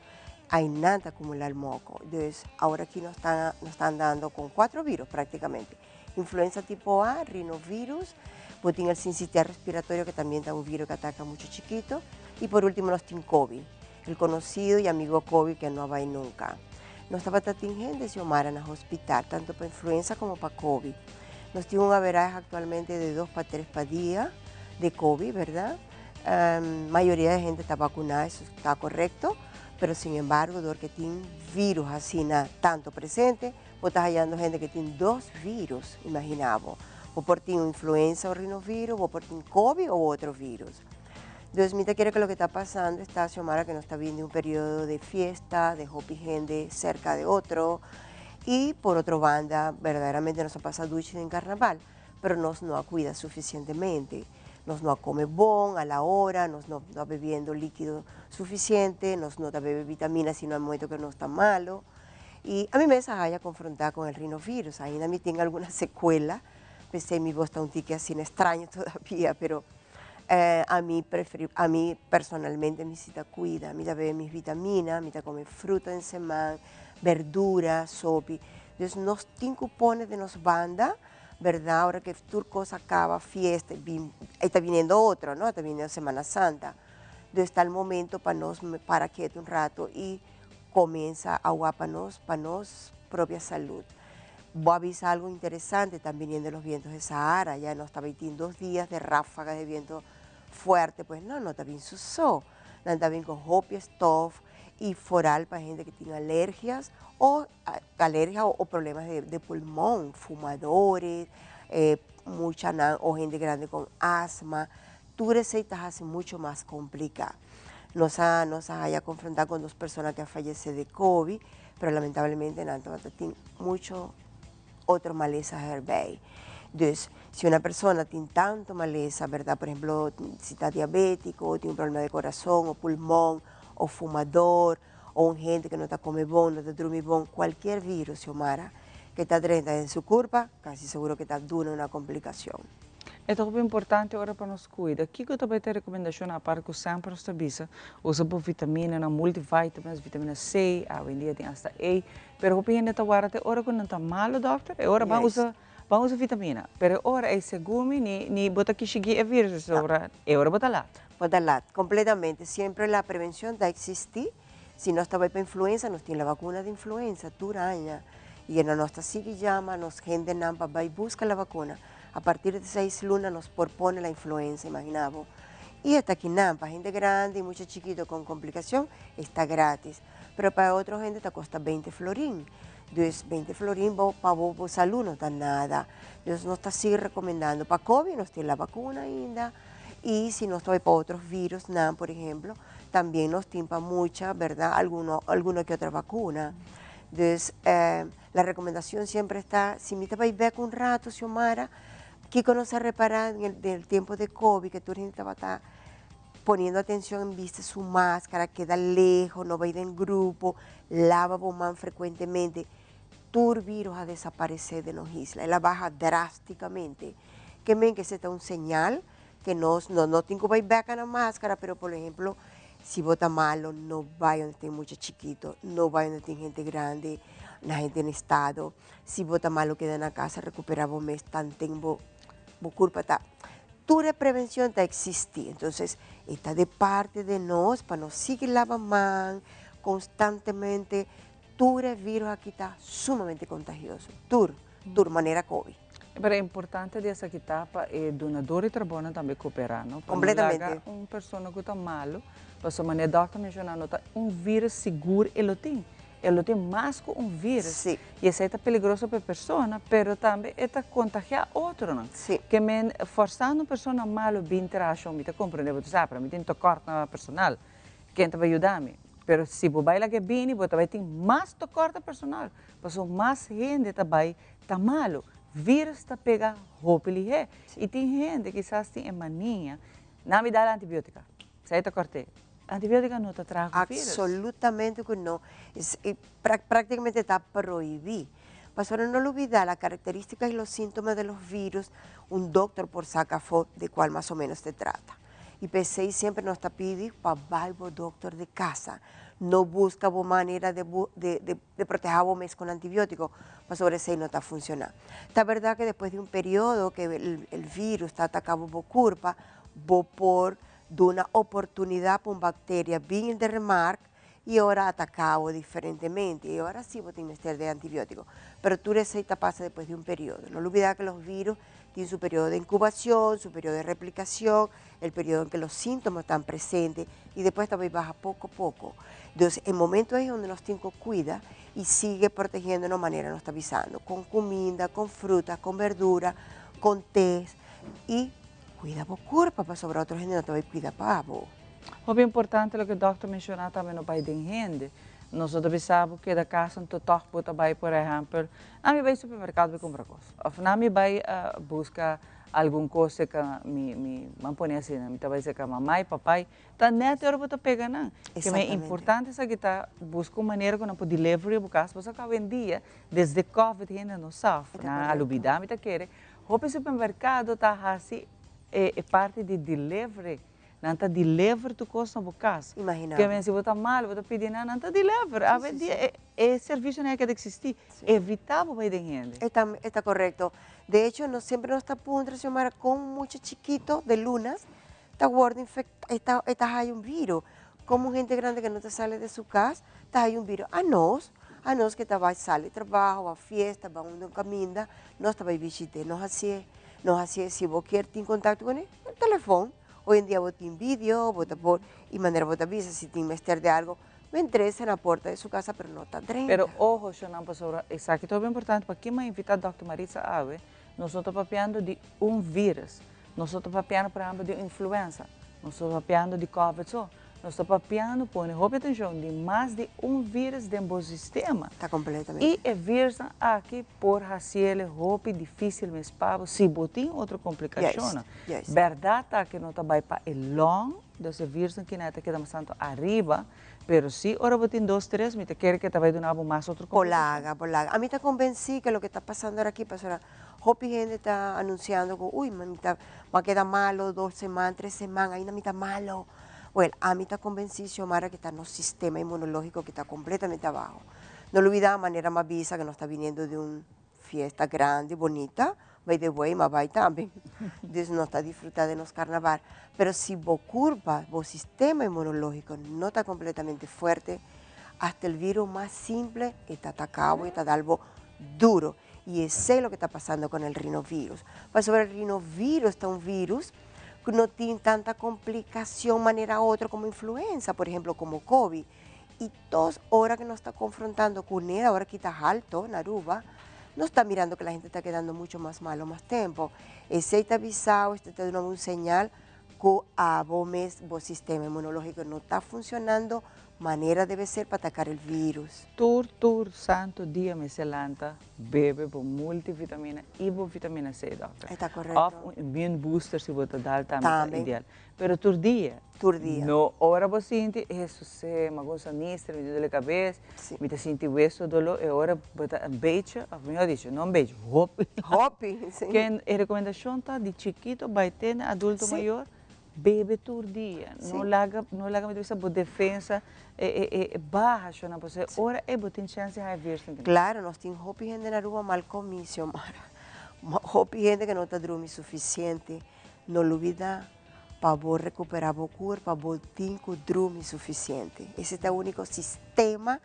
Speaker 19: aynan ta acumula el moco. Dus awor aki nos ta nos ta andando con cuatro virus practicamente. Influenza tipo A, rinovirus, bo tin el sincitial respiratorio que tambien ta un virus que ataca mucho chikito y por ultimo nos tin covid, el conocido y amigo covid que no a bay nunca. Nos tabata tin hende Xiomara na hospital, tanto pa influenza como pa covid. Nos tin un averaje actualmente de dos pa tres pa dia de covid, verdad? Mayoria de hende ta vacuna, eso ta correcto, pero sin embargo dor que tin virus asina tanto presente, bo ta hayando hende que tin dos virus, imagina bo. Bo por tin un influenza o rinovirus, bo por tin covid o otro virus. Dus mi ta kere ku loke ta pasando esta Xiomara que nos ta bini un periodo de fiesta, de hopi hende cerca de otro y por otro banda verdaderamente nos a pasa duchi den carnaval, pero nos no a cuida suficientemente, nos no a come bon a la hora, nos no a bebiendo liquido suficiente, nos no ta bebe vitamina sino al momento que nos ta malo y ami mes a haya confronta con el rinovirus, ainda mi tin alguna secuela, p'esey mi voz ta un tiki asina extraño todavia, pero Ami preferi, ami personalmente mi si ta cuida, mi ta bebe mis vitamina, mi ta come fruta en seman, berdura, sopi. Dus nos tin cu pone den nos banda, berdad, ora que tur cos a caba, fiesta, bin, e ta biniendo otro, no, ta biniendo Semana Santa. Dus ta el momento pa nos para ketu un rato y comienza a wak pa nos, pa nos. propia salud. Bo a bisa algo interesante, están viniendo los vientos de Sahara, ya nos ta bay tin dos dia di ráfaga de viento fuerte, pues no, no ta bin su so. Nan ta bin cu hopi stof y vooral pa hende cu tin alergias o alergia o problemas de pulmon, fumadores, mucha nan o hende grandi cu asma, tur esey ta haci mucho mas complica. Nos a haya confronta cu dos persona cu a fayece di COVID, pero lamentablemente nan tin mucho otro malesa erbij. Dus, si una persona tin tanto malesa, berdad? Por ehempel, si ta diabetico, tin un problema di curason, o pulmon, o fumador, o un hende cu no ta come bon, no ta drumi bon, cualkier virus, Xiomara, cu ta den su curpa, casi sigur cu ta duna un complicacion.
Speaker 2: E ta importante ora pa nos cuida. Kico tambe tin recomendacion aparte cu semper nos ta bisa, usa bo vitamina, na multivitamins, vitamina C, awendia tin hasta E, pero hopi hende ta warda te ora cu nan ta malo, doctor, e ora ban usa vitamina. Pero ora e segun mi ni bo ta kishigi e virus sobre e ora bo ta laat.
Speaker 19: Bo ta laat, completamente. Semper e prevencion ta existi. Si nos ta pa influenza, nos tin e vacuna di influenza, tur aña. Y nos ta sigui yama, nos hendenan pa bay busca e vacuna. A partir di 6 luna nos por pone e influenza, imagina bo. Y esta aki no, pa hende grandi y mucho chikito cu complicacion, ta gratis. Pero pa otro hende ta costa 20 florin. Entonces, 20 florin pa bo salud no ta nada. Entonces, nos ta sigui recomendando. Pa COVID nos tin e vacuna ainda. Y si nos ta pa otro virus, no, por ehempel, tambe nos tin pa mucha, berdad? Alguna cu otro vacuna. Entonces, la recomendación siempre está, si mi ta bay un rato, Xiomara, cu nos a repara den el tempo di COVID, cu tur tabata poniendo atencion en bisti su mascara, keda leu, no bay den grupo, laba man frecuentemente, tur virus a desaparece di nos isla. El a baha drasticamente. Kiermen cu esey ta un señal cu nos no tin cu bay back na mascara, pero por ehempel, si bo ta malo, no bay unda tin mucha chikito, no bay unda tin hende grandi, na hende den estado. Si bo ta malo, keda na cas, recupera bo mes, tanten bo curpa ta. Tur prevencion ta existi. Entonces, ta di parti di nos pa nos sigui laba man constantemente. Tur virus aki ta sumamente contagioso. Tur manera COVID.
Speaker 2: Pero ta importante di esaki etapa e dunado di trabou tambe coopera, no?
Speaker 19: Completamente.
Speaker 2: Un persona cu ta malo, paso manera doctor menciona, no ta un virus sigur e lo tin. E lo tin mas cu un virus. Y esey ta peligroso pa e persona, pero tambe ta contagia otro, no? Kiermen forsando un persona malo bin interaccion, mi ta comprende, bo sabi, mi tin tekort na personal. Ken ta bay yuda mi? Pero si bo bay laga bini, bo tambe tin mas tekort personal. Paso mas hende ta bay ta malo. Virus ta pega hopi lihe. Y tin hende kisas tin e mania, nan mi dal antibiotica. Esey ta corte. Antibiotica no ta traha virus.
Speaker 19: Absolutamente cu no. Practicamente ta prohibi. Paso no lubida la características y los síntomas de los virus, un doctor por saca de cual más o menos se trata. Y p'esey semper nos ta pidi pa bay doctor di cas. No busca manera di protege bo mes cu antibiotico, paso esey no ta funcionando. Ta berdad cu despues di un periodo cu e virus ta atacando e curpa, bo por duna oportunidad pa un bacteria bin di remarque y awor ataca diferentemente. Y awor si bo tin mester di antibiotico. Pero tur esey pasa despues di un periodo. No lubida cu e virus tin su periodo di incubacion, su periodo di replicacion, e periodo en cu e sintomanan ta presente y despues tambe baha poco poco. Entonces, e momento ey unda nos tin cu cuida y sigui protegiendo di manera nos ta bisando, cu cuminda, cu fruta, cu berdura, cu te y cuida bo curpa, pasobra otro hende no ta bay cuida pa bo.
Speaker 2: Hopi importante loke e doctor a menciona tambe no bay den hende. Nos tur sa cu na cas anto toch bo ta bay, por ehempel, ami bay supermercado bay cumpra cos. Of ami bay busca algun cos cu mi ban pone asina, mi ta bay cu mama y papai, ta net ora bo ta pega nan. Cu ta importante esaki ta busca un manera cu nan por delivery bo cas, bo sa awendia desde COVID hende no sa, nan a lubida mi ta kere. Hopi supermercado ta hasi e parti di delivery. Nan ta deliver tur cos na bo cas.
Speaker 19: Imagina.
Speaker 2: Kiermen si bo ta malo, bo ta pidi nan, nan ta deliver. Awendia e servicio no ta existi. Evita bo bay den hende.
Speaker 19: Ta corecto. De hecho, nos semper nos ta puntra, Xiomara, con mucha chikito di lunas, ta wordo infecta, ta hay un virus. Como hende grandi cu no ta sali di su cas, ta hay un virus. Ah, nos. Anos cu ta bay sali trabaho, a fiesta, bay unda un caminda, nos ta bay bishit'e. No haci'e, no haci'e. Si bo kier tin contacto cune, telefon. Hoy en dia bo tin video, bo ta por, y manera bo ta bisa, si tin mester di algo, mentresa na porta di su casa, pero no ta drenta.
Speaker 2: Pero ojo, shonan, pasobra esaki ta hopi importante, pa kin a invita Dòkter Maritza awe, nos no ta papiando di un virus, nos no ta papiando, por ehempel, di un influenza, nos no ta papiando di COVID so, nos ta papiando, pone hopi atencion, di mas di un virus den bo sistema.
Speaker 19: Ta completamente.
Speaker 2: Y e virusnan aki por haciele hopi dificil mes pa bo si bo tin otro complicacionnan. Berdad ta cu no ta bay pa e long, dus e virusnan kina ta keda mas tanto ariba, pero si ora bo tin dos, tres, mi ta kere cu ta bay duna bo mas otro complicacion.
Speaker 19: Polaga, polaga. Ami ta convenci cu loke ta pasando ora aki, pasobra hopi hende ta anunciando cu, uy, mi ta, mi a keda malo dos seman, tres seman, ainda mi ta malo. Well, ami ta convenci, Xiomara, cu ta nos sistema inmunologico cu ta completamente abaho. No lubida manera m'a bisa cu nos ta biniendo di un fiesta grandi, bonita, by the way, m'a bay tambe, dus nos ta disfruta di nos carnaval, pero si bo curpa, bo sistema inmunologico no ta completamente fuerte, hasta el virus mas simple e ta ataca bo, e ta dal bo duro, y esey loke ta pasando con el rinovirus, pasobra el rinovirus ta un virus cu no tin tanta complicacion manera otro como influenza, por ejemplo como covid. Y tos ora que nos ta confrontando cune, ahora ki ta halto na Aruba, nos ta mirando que la gente ta quedando mucho mas malo mas tempo. Esey ta bisao, este ta dunabo un señal cu abo mes bo sistema inmunologico no ta funcionando manera debe ser pa atacar el virus.
Speaker 2: Tur tur santo dia mester lanta bebe bo multivitamina y bo vitamina C, dokter.
Speaker 19: E ta correcto.
Speaker 2: Of un immune booster si bo ta dal tambe ta ideal. Pero tur dia.
Speaker 19: Tur dia.
Speaker 2: No ora bo sinti, Jesuse, mi a goza nister, mi tin dole cabes, mi ta sinti weso dolo, e ora bo ta un bechi, of mihor dicho, no un bechi, hopi.
Speaker 19: Hopi, si.
Speaker 2: Ken e recomendacion ta di chikito bai te na adulto mayor, bebe tur dia. No laga, no laga mi ta bisa bo defensa e baha, shona, pasobra e ora ei bo tin chance di haya virus.
Speaker 19: Claro, nos tin hopi hende na Aruba mal comi, Xiomara. Hopi hende cu no ta drumi suficiente. No lubida pa bo recupera bo curpa bo tin cu drumi suficiente. Ese ta unico sistema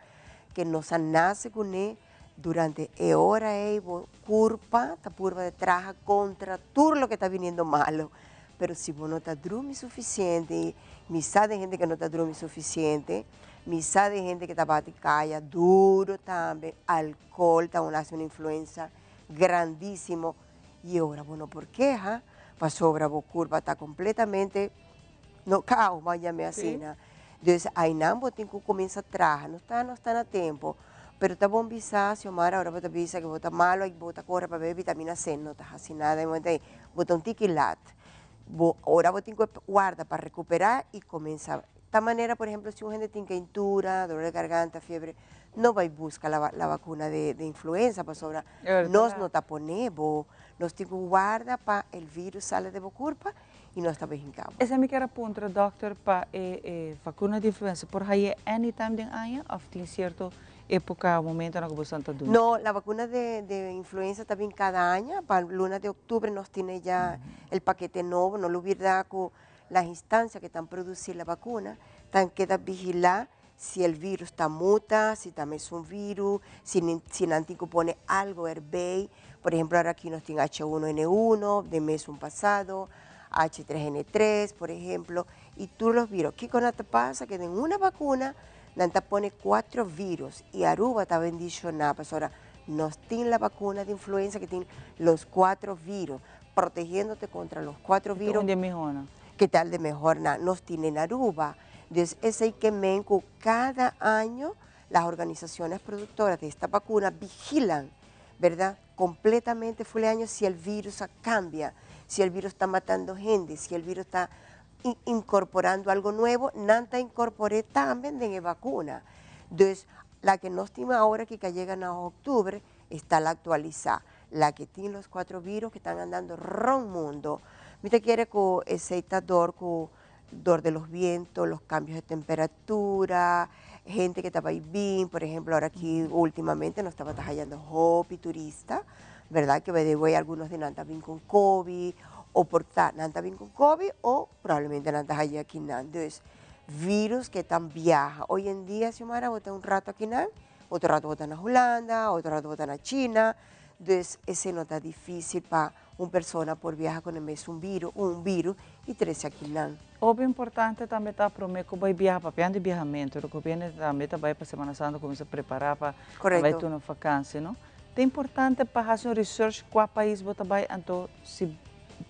Speaker 19: que nos a nace cune durante e ora ey bo curpa ta purba di traha contra tur loke ta biniendo malo. Pero si bo no ta drumi suficiente, mi sa den hende que no ta drumi suficiente, mi sa den hende que ta bati caya duro tambe, alcohol ta haci un influencia grandisimo. Y ora bo no por keha pasobra bo curpa ta completamente nocao, ban yam'e asina. Dus aynan bo tin cu cuminsa traha. No ta no sta na tempo, pero ta bon bisa, Xiomara, ora bo ta bisa cu bo ta malo y bo ta core pa bebe vitamina C, no ta haci nada e momento ey. Bo ta un tiki laat. Bo ora bo tin cu warda pa recupera y cuminsa. Ta manera, por ehemplo, si un hende tin keintura, dolor de garganta, fiebre, no bai busca la la vacuna de de influenza pasobra nos no ta pone bo, nos tin cu warda pa el virus sali de bo curpa y nos ta bay hinca bo.
Speaker 2: Esei mi kier a puntra dokter pa e e vacuna di influenza por haye anytime den aña of tin cierto epoca o momentonan cu boso ta duna?
Speaker 19: No, la vacuna de de influenza ta bin cada aña, pa luna de octubre nos tine ya el paquete nobo, no lo bira cu Las instancias que tan produci la vacuna tan keda vigila si el virus ta muta, si ta mesun virus, si si nan tin cu pone algo erbey. Por ehemplo, ahora aki nos tin H1N1 den mesun pasado, H3N3, por ehemplo, y tur los virus. Kico nan ta pasa? Que den una vacuna nan ta pone cuatro virus y Aruba ta bendiciona pasobra nos tin la vacuna di influenza que tin los cuatro virus. Protegiéndote contra los cuatro virus.
Speaker 2: Un di e mihónan.
Speaker 19: Ke tal di mehornan nos tin en Aruba. Dus esei ke men ku kada año las organizaciones productoras de esta vacuna vigilan, verdad, completamente full año si el virus a cambia, si el virus ta matando hende, si el virus ta incorporando algo nuevo, nan ta incorpor'é tambe den e vacuna. Dus la ke nos tin ahora ki ka yega na octubre esta la actualisá. La que tin los cuatro virus que tan andando rond mundo. Mi ta kere cu esey ta door cu door de los vientos, los cambios de temperatura, hende que ta bay bin, por ejemplo ahora aki ultimamente nos tabata hayando hopi turista, verdad, que by the way algunos de nan ta bin con covid, o por ta nan ta bin con covid o probablemente nan ta haya aki nan. Dus virus que tan biaha. Hoy en dia Xiomara bo ta un rato aki nan. Otro rato bo ta na Hulanda, otro rato bo ta na China. Dus esei no ta difícil pa un persona por viaha con e mesun virus, un virus y trece akinan.
Speaker 2: Hopi importante tambe ta prome cu bay biaha, papiando di biahamento, lo cu bini tambe ta bay pa Semana Santa cuminsa prepara pa bay tuma vakantie, no? Ta importante pa haci un research cua pais bo ta bay anto si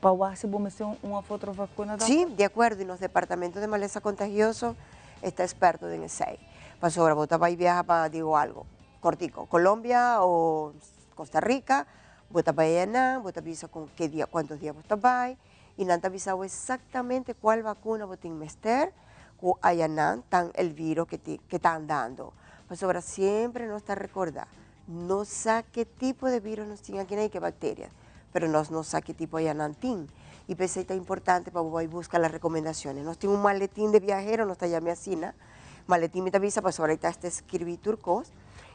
Speaker 2: pa wak si bo mester un of otro vacuna doctor?
Speaker 19: Si, di acuerdo y nos departamento de maleza contagioso esta experto den esey. Pasobra bo ta bay biaha pa digo algo cortico, Colombia o Costa Rica, bo ta bay enan, bo ta bisa con ke dia, cuantos dia bo ta bay y nan ta bisa bo exactamente cual vacuna bo tin mester cu ayanan tan el virus que tin, que ta andando. Pasobra siempre nos ta recorda, no sa ke tipo de virus nos tin akinan y ke bacteria, pero nos no sa ke tipo ayanan tin. Y p'esey ta importante pa bo bay busca las recomendaciones. Nos tin un maletin de viajero, nos ta yama asina, maletin mi ta bisa pasobra ahí ta hasta escribi tur cos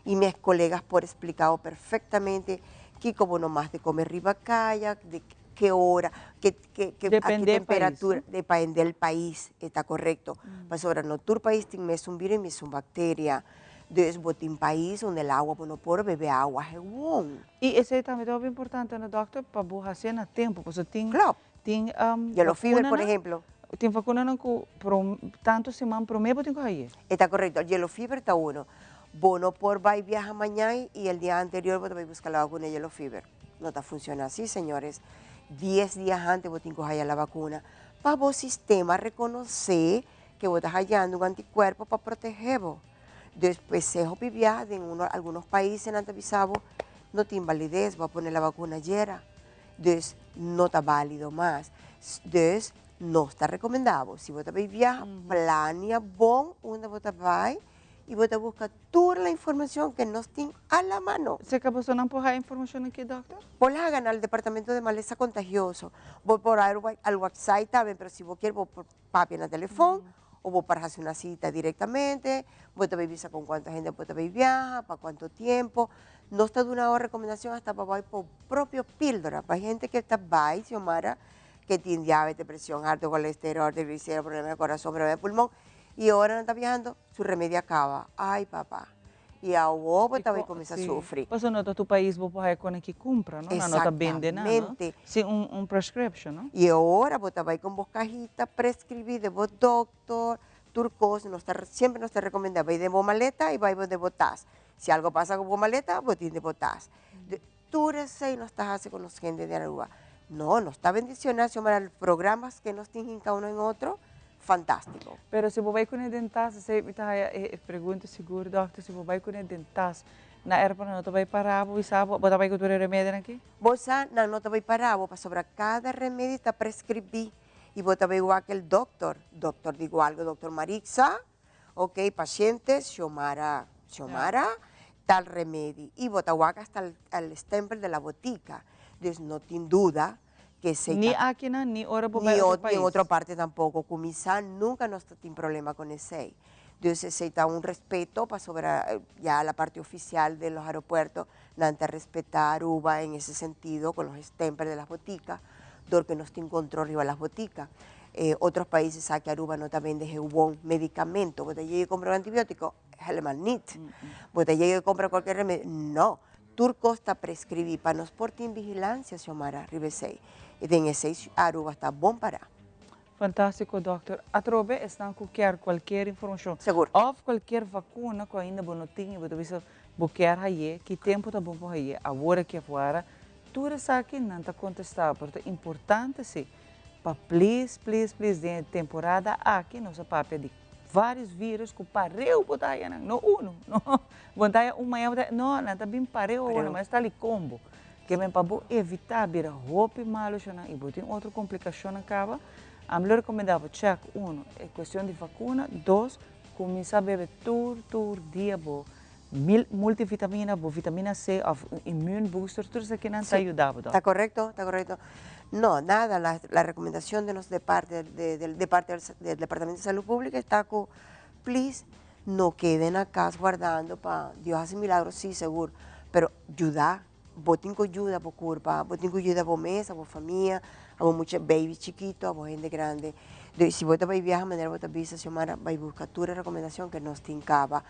Speaker 19: y mis colegas por explica bo perfectamente kico bo no mas de come riba caya, de ke ora, ke ke ke a ke
Speaker 2: Depende e pais,
Speaker 19: temperatura,
Speaker 2: no?
Speaker 19: depende el pais, e ta correcto. Pasobra no tur pais tin mesun virus y mesun bacteria. Dus bo tin pais unda el awa bo no por bebe awa gewoon.
Speaker 2: Y esey tambe ta hopi importante no dokter pa bo hacié na tempo pasobra tin
Speaker 19: Klopt.
Speaker 2: tin
Speaker 19: Yellow fever por
Speaker 2: vacunanan
Speaker 19: ehemplo.
Speaker 2: tin vacunanan cu tanto siman prome bo tin cu haye.
Speaker 19: E ta correcto, yellow fever ta uno. Bo no por bay biaha mañan y el dia anterior bo ta bay busca la vacuna yellow fever. No ta funciona asi señores. Dies dia antes bo tin cu haya la vacuna pa bo sistema reconoce que bo ta hayando un anticuerpo pa protege bo. Despues e hopi biaha den uno algunos países nan ta bisa bo no tin validez, bo a pone la vacuna ayera, dus no ta valido mas. Dus nos ta recomenda bo si bo ta bay biaha plania bon unda bo ta bay y bo ta busca tur la informacion que nos tin a la mano.
Speaker 2: Cerca boso nan por haya informacion aki dokter?
Speaker 19: Por laga na departamento de maleza contagioso, bo por al website tambe, pero si bo kier bo por papia na telefon o bo por haci una cita directamente, bo ta bay bisa con cuanto hende bo ta bay viaha, pa cuanto tiempo. Nos ta duna awor recomendacion hasta pa bay por propio pildora, pa hende que ta bay, Xiomara, que tin diabetes, presion alto, colesterol, triglicéridos, problema de corazon, problema de pulmon, y ora nan ta viahando, su remedio a caba. Ay papa. Y awo bo ta bay cuminsa sufri.
Speaker 2: Pasobra no ta tu pais bo por haya con aki cumpra, no? Nan no ta bende nan, no? Sin un prescription, no?
Speaker 19: Y ora bo ta bay con bo cajita prescribi de bo doctor, tur cos, nos ta, siempre nos ta recomenda bay den bo maleta y bay den bo tas. Si algo pasa cu bo maleta, bo tin den bo tas. Tur esey nos ta haci cu nos hende di Aruba. No, nos ta bendiciona, Xiomara, programas que nos tin hinca uno en otro, fantastico.
Speaker 2: Pero si bo bay cune den tas, esey mi ta haya e pregunta sigur, dokter, si bo bay cune den tas, na airport nan no ta bay para bo, bisa bo, bo ta bay cu tur e remedionan aki?
Speaker 19: Bo sa, nan no ta bay para bo, pasobra cada remedio ta prescribi y bo ta bay wak el dokter, dokter digo algo, dokter Marixa, Ok, paciente, Xiomara, Xiomara, tal remedi. Y bo ta wak hasta el stempel de la botica. Dus no tin duda que esey
Speaker 2: Ni
Speaker 19: ta.
Speaker 2: akinan, ni ora bo bay
Speaker 19: Ni
Speaker 2: otro
Speaker 19: ni
Speaker 2: pais.
Speaker 19: otro parte tampoco. Cuminsa nunca nos ta tin problema con esey. Dus esey ta un respeto pasobra ya la parte oficial de los aeropuertos nan ta respeta Aruba en ese sentido con los stempel de las boticas, dor que nos tin control riba las boticas. Otros países sa que Aruba no ta bende gewoon medicamento. Bo ta yega y compra un antibiótico? Helemaal niet. Bo ta yega y compra cualquier remedio? No. Tur cos ta prescribi pa nos por tin vigilancia, Xiomara, riba esey. Y den esey Aruba ta bon para.
Speaker 2: Fantástico, dokter. Atrobe esnan cu kier cualkier informacion.
Speaker 19: Segur.
Speaker 2: Of cualkier vacuna cu ainda bo no tin y bo ta bisa bo kier haye, ki tempo ta bon pa haye, awor aki afuera, tur esaki nan ta contesta. Pero ta importante si Pa please, please, please den e temporada aki nos a papia di varios virus cu pareu bo ta haya nan, no uno, no, bo ta haya un mañana bo ta haya, no, nan ta bin pareu awor, nan sta li combo, ke men pa bo evita bira hopi malo nan y bo tin otro complicacionnan caba, ami lo recomenda bo check uno e cuestion di vacuna, dos cuminsa bebe tur tur dia bo Mil multivitamina, bo vitamina C of un immune booster, tur esakinan ta yuda bo,
Speaker 19: Ta
Speaker 2: dòkter.
Speaker 19: correcto, ta correcto. No, nada, la, la recomendación de nos de parte de, del, de parte del, del Departamento de Salud Pública está cu, please, no queden na cas guardando pa Dios haci milagro, sí, segur, pero yuda, bo tin cu yuda bo curpa, bo tin cu yuda bo mes, a bo famia, a bo mucha baby chikito, a bo hende grande. Dus si bo ta bay viaha, manera bo ta bisa, Xiomara, bay busca tur e recomendacion que nos tin caba.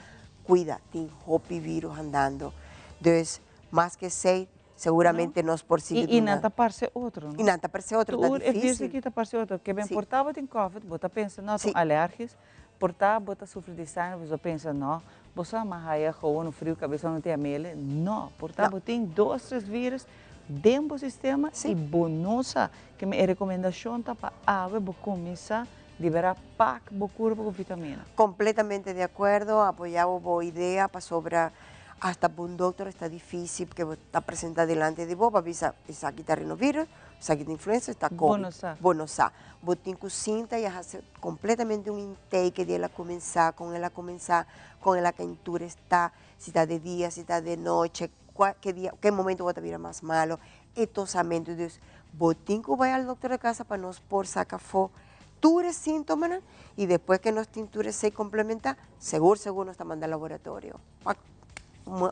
Speaker 19: Cuida, tin hopi virus andando. Dus, mas que esey, seguramente nos por sigui
Speaker 2: Y, y nan ta parce otro, no?
Speaker 19: Y nan ta parce otro, ta
Speaker 2: Tur e virus
Speaker 19: difícil.
Speaker 2: aki ta parce otro. Ke ben por ta bo tin covid, bo ta pensa, no, ta un alergisch. Por ta bo ta sufri di sinus, bo ta pensa, no, bo sa ma haya gewoon un friu cabes no tin amele. No, por ta bo tin dos, tres virus den bo sistema y bo no sa. Ke men e recomendacion ta pa awe bo cuminsa libera pak bo curpa cu vitamina.
Speaker 19: Completamente de acuerdo, apoya bo idea pasobra hasta pa un doctor esta dificil porque bo ta presenta delante di bo pa bisa esaki ta rinovirus, esaki ta influenza, esta
Speaker 2: Bo
Speaker 19: covid.
Speaker 2: no sa.
Speaker 19: Bo no sa. Bo tin cu sinta y a haci completamente un intake di el a cuminsa, con el a cuminsa, con el a caintura esta, si ta de dia, si ta de noche, cua, ke dia, ke momento bo ta bira mas malo, e tosamento. Dus bo tin cu bay al doctor de casa pa nos por saca afo tur e sintomanan y despues que nos tin tur esey complementa, segur segur nos ta manda laboratorio pa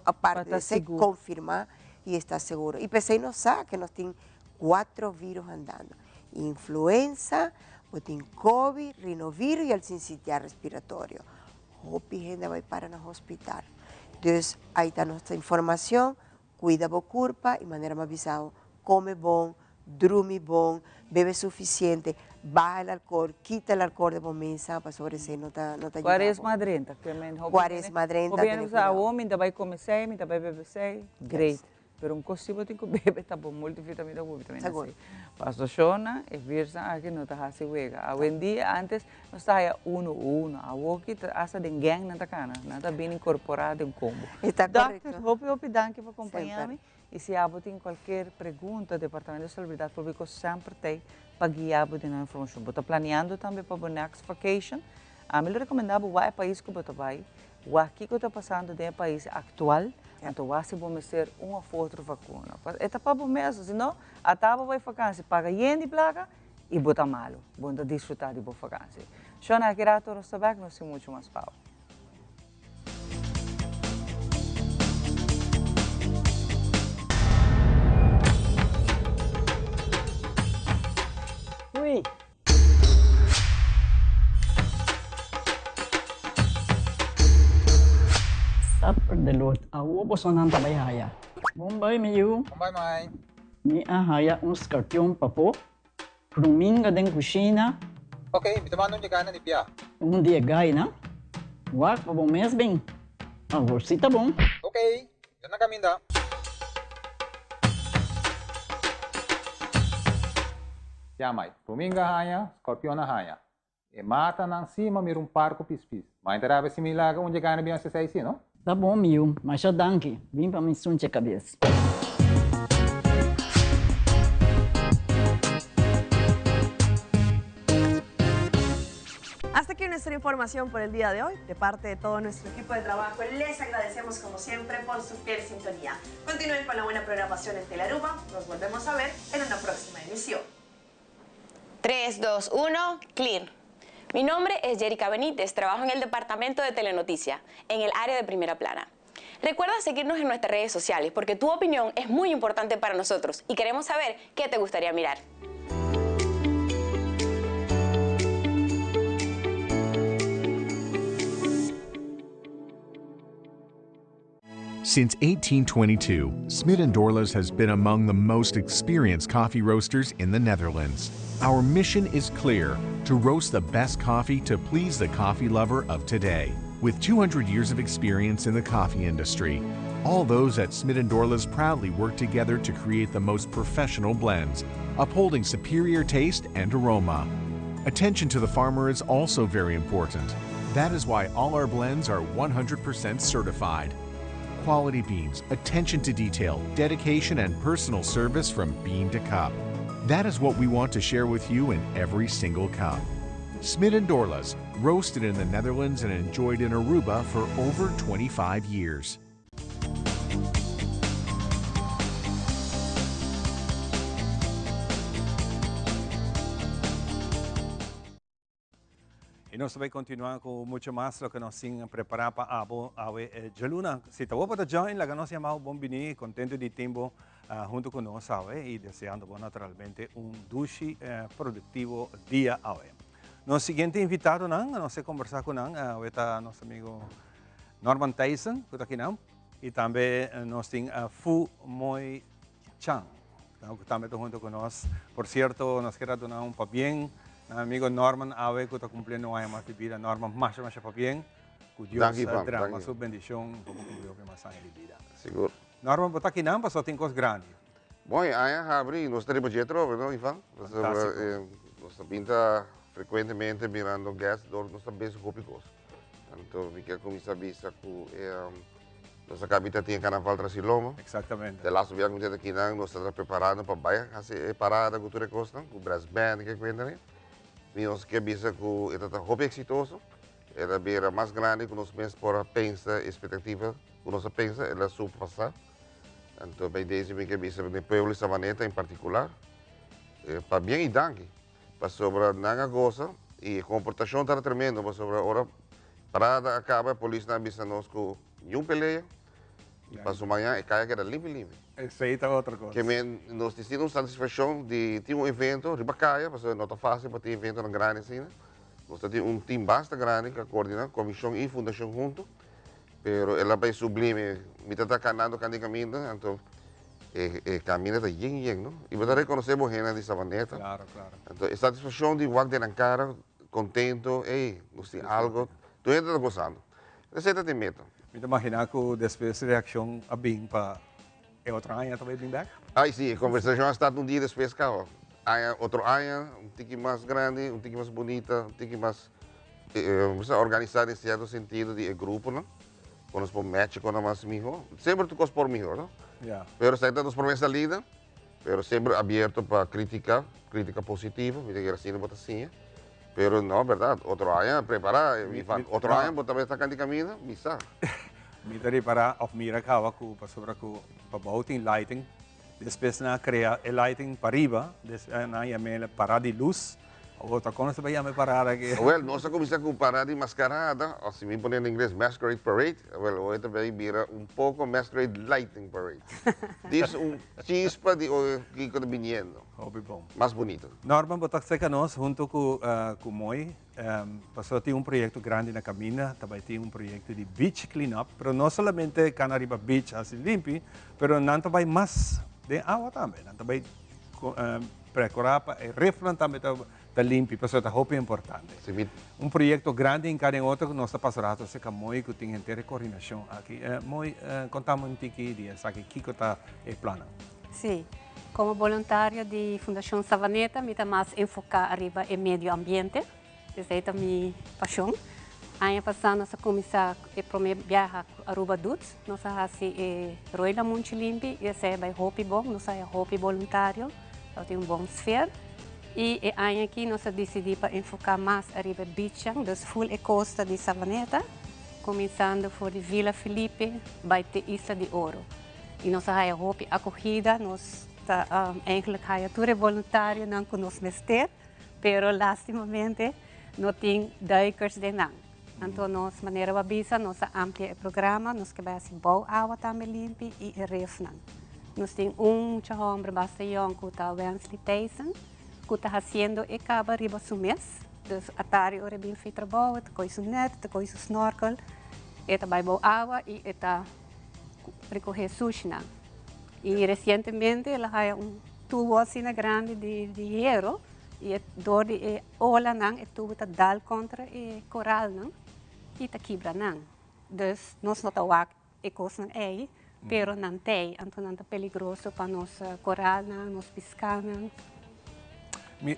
Speaker 19: aparte de esey confirma y esta seguro. Y pesey nos sa que nos tin cuatro virus andando, influenza, bo tin covid, rinovirus y el sincitial respiratorio. Hopi hende a bay para na hospital. Dus ahí ta nos informacion, cuida bo curpa y manera mi a bisa bo, come bon, drumi bon, bebe suficiente, baha el alcohol, kita el alcohol de bo mesa pasobra esey no ta no ta yuda bo.
Speaker 2: Cuaresma drenta, ke men hopi
Speaker 19: Cuaresma drenta,
Speaker 2: hopi
Speaker 19: tene
Speaker 2: hende bisa
Speaker 19: cuidao.
Speaker 2: awo mi ta bay come esey, mi ta bay bebe esey, great. Pero un cos si bo tin cu bebe ta bo multivitamina cu vitamina C. Paso shona e virusnan aki no ta haci wega. Awendia antes nos ta haya uno uno, awoki ta hasta den gang nan ta cana, nan ta bini incorpora den combo. Doctor, hopi hopi danki pa compaña mi y si abo tin cualkier pregunta Departamento di Salubridad Publico semper t'ey pa guia bo den nan informacion. Bo ta planeando tambe pa bo next vacation? Ami lo recomenda bo wak e pais cu bo ta bay. Wak kiko ta pasando den e pais aktual, anto wak si bo mester un òf otro vakuna. E ta pa bo mes, si no, ata bo bai fakansi, paga yen di plaka i bo ta malu, bo no ta disfrutá di bo fakansi. Shona, aki rato nos ta bèk, nos tin muchu mas pa bo.
Speaker 20: Ui! Supper de lot. Awo bosonan ta bai haya. Bon bai mi yu.
Speaker 21: Bon bai mai.
Speaker 20: Mi a haya un skarpion papo. Pruminga den kushina.
Speaker 21: Ok, mi ta manda un di gainan di bia.
Speaker 20: Un di e gainan? Wak pa bo mes bin. Awor si ta bon.
Speaker 21: Ok, mi ta na kaminda. Ya mai, Ruminga haña, Scorpion a haña. E matanan si ma mira un par ku pispis. Ma inta rabia si mi laga un dje gana bin hasi esei si, no?
Speaker 20: Ta bon mi yu, masha danki. Bin pa mi sunche kabes.
Speaker 17: Hasta aquí nuestra información por el día de hoy. De parte de todo nuestro equipo de trabajo, les agradecemos como siempre por su fiel sintonía. Continúen con la buena programación en Telaruba. Nos volvemos a ver en una próxima emisión.
Speaker 22: 3, 2, 1, clear. Mi nombre es Jerica Benítez, trabajo en el departamento de Telenoticia, en el área de primera plana. Recuerda seguirnos en nuestras redes sociales porque tu opinión es muy importante para nosotros y queremos saber qué te gustaría mirar.
Speaker 23: Since 1822, Smit & Dorlas has been among the most experienced coffee roasters in the Netherlands. Our mission is clear, to roast the best coffee to please the coffee lover of today. With 200 years of experience in the coffee industry, all those at Smit & Dorlas proudly work together to create the most professional blends, upholding superior taste and aroma. Attention to the farmer is also very important. That is why all our blends are 100% certified. Quality beans, attention to detail, dedication, and personal service from bean to cup. That is what we want to share with you in every single cup. Smit & Dorlas, roasted in the Netherlands and enjoyed in Aruba for over 25 years.
Speaker 1: Y nos ta bay continua cu mucho mas loke nos tin prepara pa abo awe e djaluna. Si ta bo pa ta join, laga nos yama bo bon bini, contento di tin bo hunto cu nos awe y deseando bo naturalmente un dushi productivo dia awe. Nos siguiente invitadonan, nos a conversa cu nan, awe ta nos amigo. Norman Thijssen ku ta akinan i tambe nos tin Fu Moi Chang ku tambe ta hunto ku nos. Por sierto nos kier a duna un pabien na mi amigo Norman awe ku ta kumpliendo un aña mas di bida. Norman masha masha pabien ku Dios drama su bendishon pa bo kumpli hopi mas aña di bida.
Speaker 3: Sigur.
Speaker 1: Norman bo ta akinan pasobra tin kos grandi.
Speaker 3: Bon e aña habri nos ta riba dje atrobe no Ivan?
Speaker 1: Fantástiko.
Speaker 3: Nos ta binta frekuentemente mirando guest dor nos ta bes hopi kos. Anto mi kier kuminsá bisa ku nos a kabita tin e karnaval tras di loma.
Speaker 1: Exactamente.
Speaker 3: De laatste biaha ku mi ta akinan nos ta preparando pa bai hasi e parada ku tur e kosnan ku brass band ke kuenta mi. Mi nos kier bisa ku e ta ta hopi eksitoso. El a bira mas grandi ku nos mes por a pensa, espektativa ku nos a pensa el a surpasá. Anto bij deze mi ke bisa den pueblo di Savaneta en partikular, pabien i danki, pasobra nan a gosa i e komportashon tabata tremendo, pasobra ora parada a kaba e polisnan a bisa nos ku niun pelea i paso mañan e kaya keda limpi limpi.
Speaker 1: Esei ta otro kos.
Speaker 3: Ke men nos tin un satisfakshon di tin un evento riba kaya, pasobra no ta fasil pa tin eventonan grandi asina. Nos ta tin un tim basta grandi ku a kordina, komishon i fundashon huntu. Pero el a bay sublime. Mi ta ta canando candi caminda, anto e e caminda ta yen yen, no? Y bo ta reconoce bo hendenan di Savaneta.
Speaker 1: Claro, claro.
Speaker 3: Anto e satisfaccion di wak den nan cara, contento, ey, nos tin algo. Tur hende ta gozando. Esey ta tin meta.
Speaker 1: Mi ta imagina cu despues reaccion a bin pa e otro aña ta bay bin bek?
Speaker 3: Ay si, e conversacion a start un dia despues caba. Aña, otro aña, un tiki mas grandi, un tiki mas bunita, un tiki mas Organisá den sierto sentido di e gruponan, ku nos por match ku nan mas mihó. Semper tur kos por mihó, no? Pero esaki ta nos promé salida, pero semper abierto pa krítika, krítika positivo, mi ta kere asina bo ta siña. Pero no, bèrdat, otro aña prepará, Ivan, otro aña bo ta bai ta kanta di kaminda, mi sa.
Speaker 1: Mi ta ripará òf mira kaba ku pasobra ku pabou tin lighting, despues nan a krea e lighting pariba, despues nan a yam'é pará di lus. Awor ta kon nos ta bai yama e parada aki?
Speaker 3: Wel, nos a kuminsá ku parada di maskarada, òf si mi pone na ingles masquerade parade, wel hoy ta bai bira un poko masquerade lighting parade. Dis un chispa di kiko ta biniendo.
Speaker 1: Hopi bon.
Speaker 3: Mas bunito.
Speaker 1: Norman, bo ta serka nos hunto ku ku Moy, pasobra tin un proyekto grandi na kaminda, ta bai tin un proyekto di beach clean up, pero no solamente kana riba beach hasi limpi, pero nan ta bai mas den awa tambe, nan ta bai Precura pa e refnan tambe ta ta limpi pasobra ta hopi importante. Un proyecto grandi hinca den otro cu nos ta pasa rato acerca Moy cu tin henter e coordinacion aki. Moy, contami un tiki di esaki, kico ta e plannan?
Speaker 4: Sí, como boluntario di Fundacion Savaneta mi ta mas enfoca ariba e medio ambiente. Esei ta mi pasion. Aña pasá nos a kuminsá e promé biaha ku Aruba Doet. Nos a hasi e Rooi Lamunchi limpi i esei a bai hopi bon. Nos a haya hopi boluntario. Tabatin un bon sfeer. I e aña aki nos a disidí pa enfoká mas ariba e beachnan, dus ful e kosta di Savaneta, kuminsando for di Villa Felipe bai te Isla di Oro. I nos a haya hopi akogida. Nos ta eigenlijk haya tur e boluntarionan ku nos mester. Pero lastimamente no tin duikers den nan. Anto nos manera bo a bisa nos a amplia e programa, nos ke bai hasi bou awa tambe limpi i e refnan. Nos tin un mucha homber basta yong ku ta Wensley Thijssen ku ta hasiendo e kaba riba su mes. Dus atari ora e bin fi trabou e ta kohe su net, e ta kohe su snorkel, e ta bai bou awa i e ta rekohe sushinan. I resientemente el a haya un tubo asina grandi di di hero i e dor di e olanan e tubo ta dal kontra e koralnan i ta kibra nan. Dus nos no ta wak e kosnan ei, pero nan t'ei, anto nan ta peligroso pa nos koralnan, nos piskanan.
Speaker 1: Mi,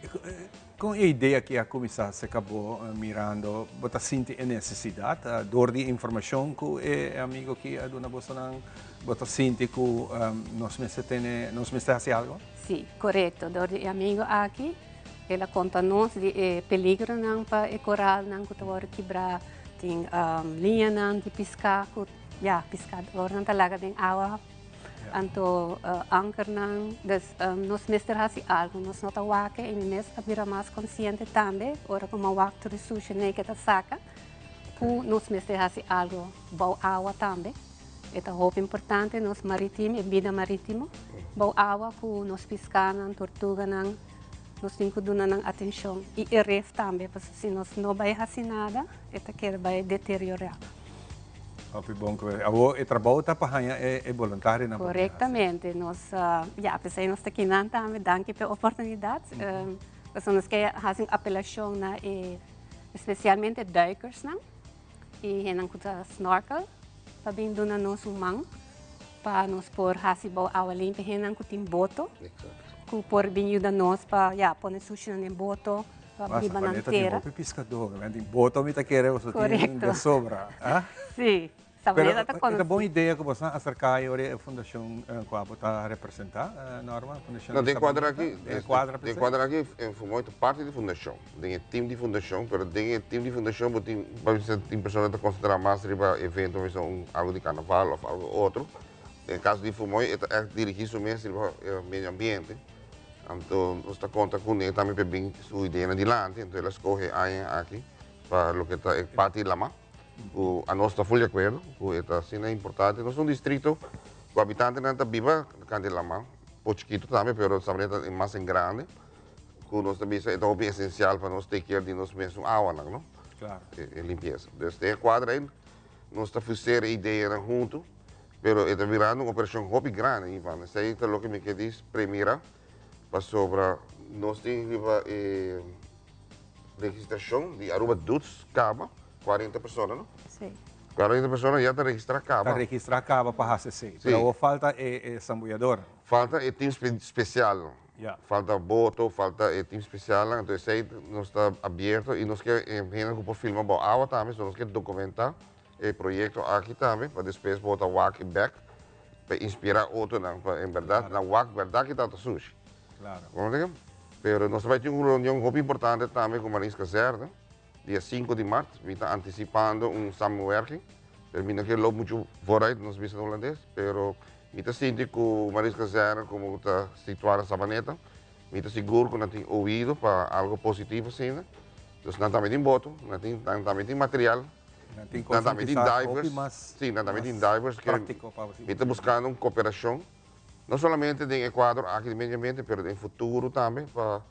Speaker 1: kon e idea aki a kuminsá serka bo mirando bo ta sinti e nesesidat dor di e informashon ku e amigo aki a duna bosonan bo ta sinti ku nos mester tene nos mester hasi algo?
Speaker 4: Sí, korekto. Dor di e amigo aki el a konta nos di e peligronan pa e koralnan ku ta wòrdu kibrá, tin liñanan di piská ku ya piskadornan ta laga den awa. Anto ankernan, dus nos mester hasi algu, nos no ta wak e mi mes a bira mas konsiente tambe ora ku mi a wak tur e sushi nei ke ta saka ku nos mester hasi algu bou awa tambe. E ta hopi importante nos maritimo, e bida maritimo bou awa ku nos piskanan, tortuganan, nos tin ku duna nan atenshon i e ref tambe pasobra si nos no bai hasi nada e ta keda bai deteriorá.
Speaker 1: Hopi bon ku awor e trabou ta pa haña e boluntarionan pa bin hasi.
Speaker 4: Korektamente. Nos, ya, p'esei nos ta kinan tambe. Danki p'e oportunidat. Pasobra nos ke hasi un apelashon na e spesialmente duikersnan i hendenan ku ta snorkel pa bin duna nos un man pa nos por hasi bou awa limpi. Hendenan ku tin boto ku por bin yuda nos pa, ya, pone sushinan den boto. Pa biba nan
Speaker 1: Sabaneta tin
Speaker 4: tera.
Speaker 1: hopi piskadó, men tin boto mi ta kere boso tin
Speaker 4: Korekto.
Speaker 1: de sobra. Ah?
Speaker 4: Sí,
Speaker 1: Pero
Speaker 4: Sabaneta ta
Speaker 1: e ta
Speaker 4: konosí.
Speaker 1: bon idea ku boso a aserká e ora e fundashon ku abo ta representá, Norma, Fundashon
Speaker 3: No,
Speaker 1: di
Speaker 3: den kuadro
Speaker 1: Sabaneta.
Speaker 3: aki,
Speaker 1: Den e kuadro
Speaker 3: den
Speaker 1: p'esei.
Speaker 3: kuadro aki e Fumoy ta parti di fundashon, den e tim di fundashon, pero den e tim di fundashon bo tin, bo bisa tin persona ta konsentrá mas riba evento, bo bisa un algu di karnaval òf algu otro. Den e kaso di Fumoy e ta ègt dirigí su mes riba medio ambiente. Anto nos ta konta ku ne tambe pa e bin su ideanan dilanti, anto el a skohe e aña aki pa loke ta e parti di lamá, ku anos ta ful di akuerdo ku e ta asina importante. Nos ta un distrito ku habitantenan ta biba kant di lamá, por chikitu tambe, pero Sabaneta ta mas en grande, ku nos ta bisa e ta hopi esensial pa nos take care di nos mesun awanan, no? E limpiesa. Dus den e kuadro ei nos ta fusera e ideanan huntu. Pero e ta birando un operashon hopi grandi, Ivan. Esei ta loke mi ke dis premira, pasobra nos tin riba e registrashon di Aruba Duts kaba, kuarenta persona, no?
Speaker 4: Sí.
Speaker 3: Kuarenta persona ya ta registrá kaba.
Speaker 1: Ta registrá kaba pa hasi esei.
Speaker 3: Sí.
Speaker 1: Pero awor falta e sambuyador.
Speaker 3: Falta e team spesial.
Speaker 1: Ya.
Speaker 3: Falta boto, falta e team spesialnan. Entonces esei nos ta abierto i nos ke hende ku por filma bou awa tambe, so nos ke dokumentá. E proyecto aki tambe pa despues bo ta wak e bek pa inspira otronan pa en berdad nan wak berdad ki ta sushi. Claro. Pero nos ta bai tin un reunion hopi importante tambe cu Marins Kazerne dia sinku di mart. Mi ta anticipando un samenwerking pero mi no kier loop mucho vooruit nos bisa na Holandes pero mi ta sinti cu Marins Kazerne como ta situa na Sabaneta mi ta sigur cu nan tin oido pa algo positivo asina. Dus nan tambe tin boto, nan tin nan tambe tin material.
Speaker 1: Nan tin
Speaker 3: Nan tambe tin
Speaker 1: kosnan kisas
Speaker 3: divers.
Speaker 1: hopi mas
Speaker 3: Sí, nan tambe tin
Speaker 1: mas
Speaker 3: divers ke
Speaker 1: práktiko pa
Speaker 3: mi ta buskando un koperashon, no solamente den e kuadro aki di medio ambiente, pero den futuro tambe pa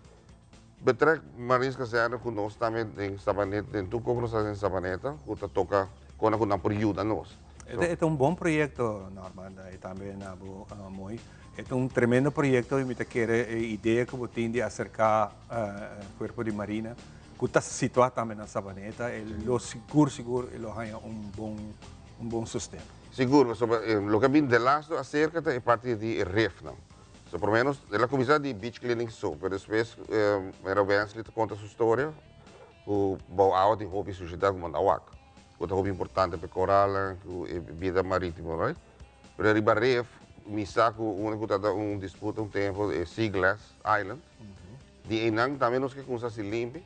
Speaker 3: betrek Marins Kazerne ku nos tambe den Sabaneta, den tur kos ku nos ta hasi den Sabaneta ku ta toka kona ku nan por yuda nos.
Speaker 1: E ta e ta un bon proyekto, Norman, i tambe na bo Moy. E ta un tremendo proyekto i mi ta kere e idea ku bo tin di aserká Kuerpo di Marina ku ta situá tambe na Sabaneta, e lo sigur sigur e lo haña un bon un bon sosten.
Speaker 3: Sigur, pasobra loke a bin delasto aserka ta e parti di e refnan. So por lo menos el a kuminsá di beach cleaning so, pero despues Mera Wensley ta konta su storia ku bou awa tin hopi sushedat ku manda wak, ku ta hopi importante pa e koralnan, ku e bida maritimo, right? Pero riba ref mi sa ku unda ku ta un disputa un tempo e Sea Glass Island, Di einan tambe nos ke kumsa hasi limpi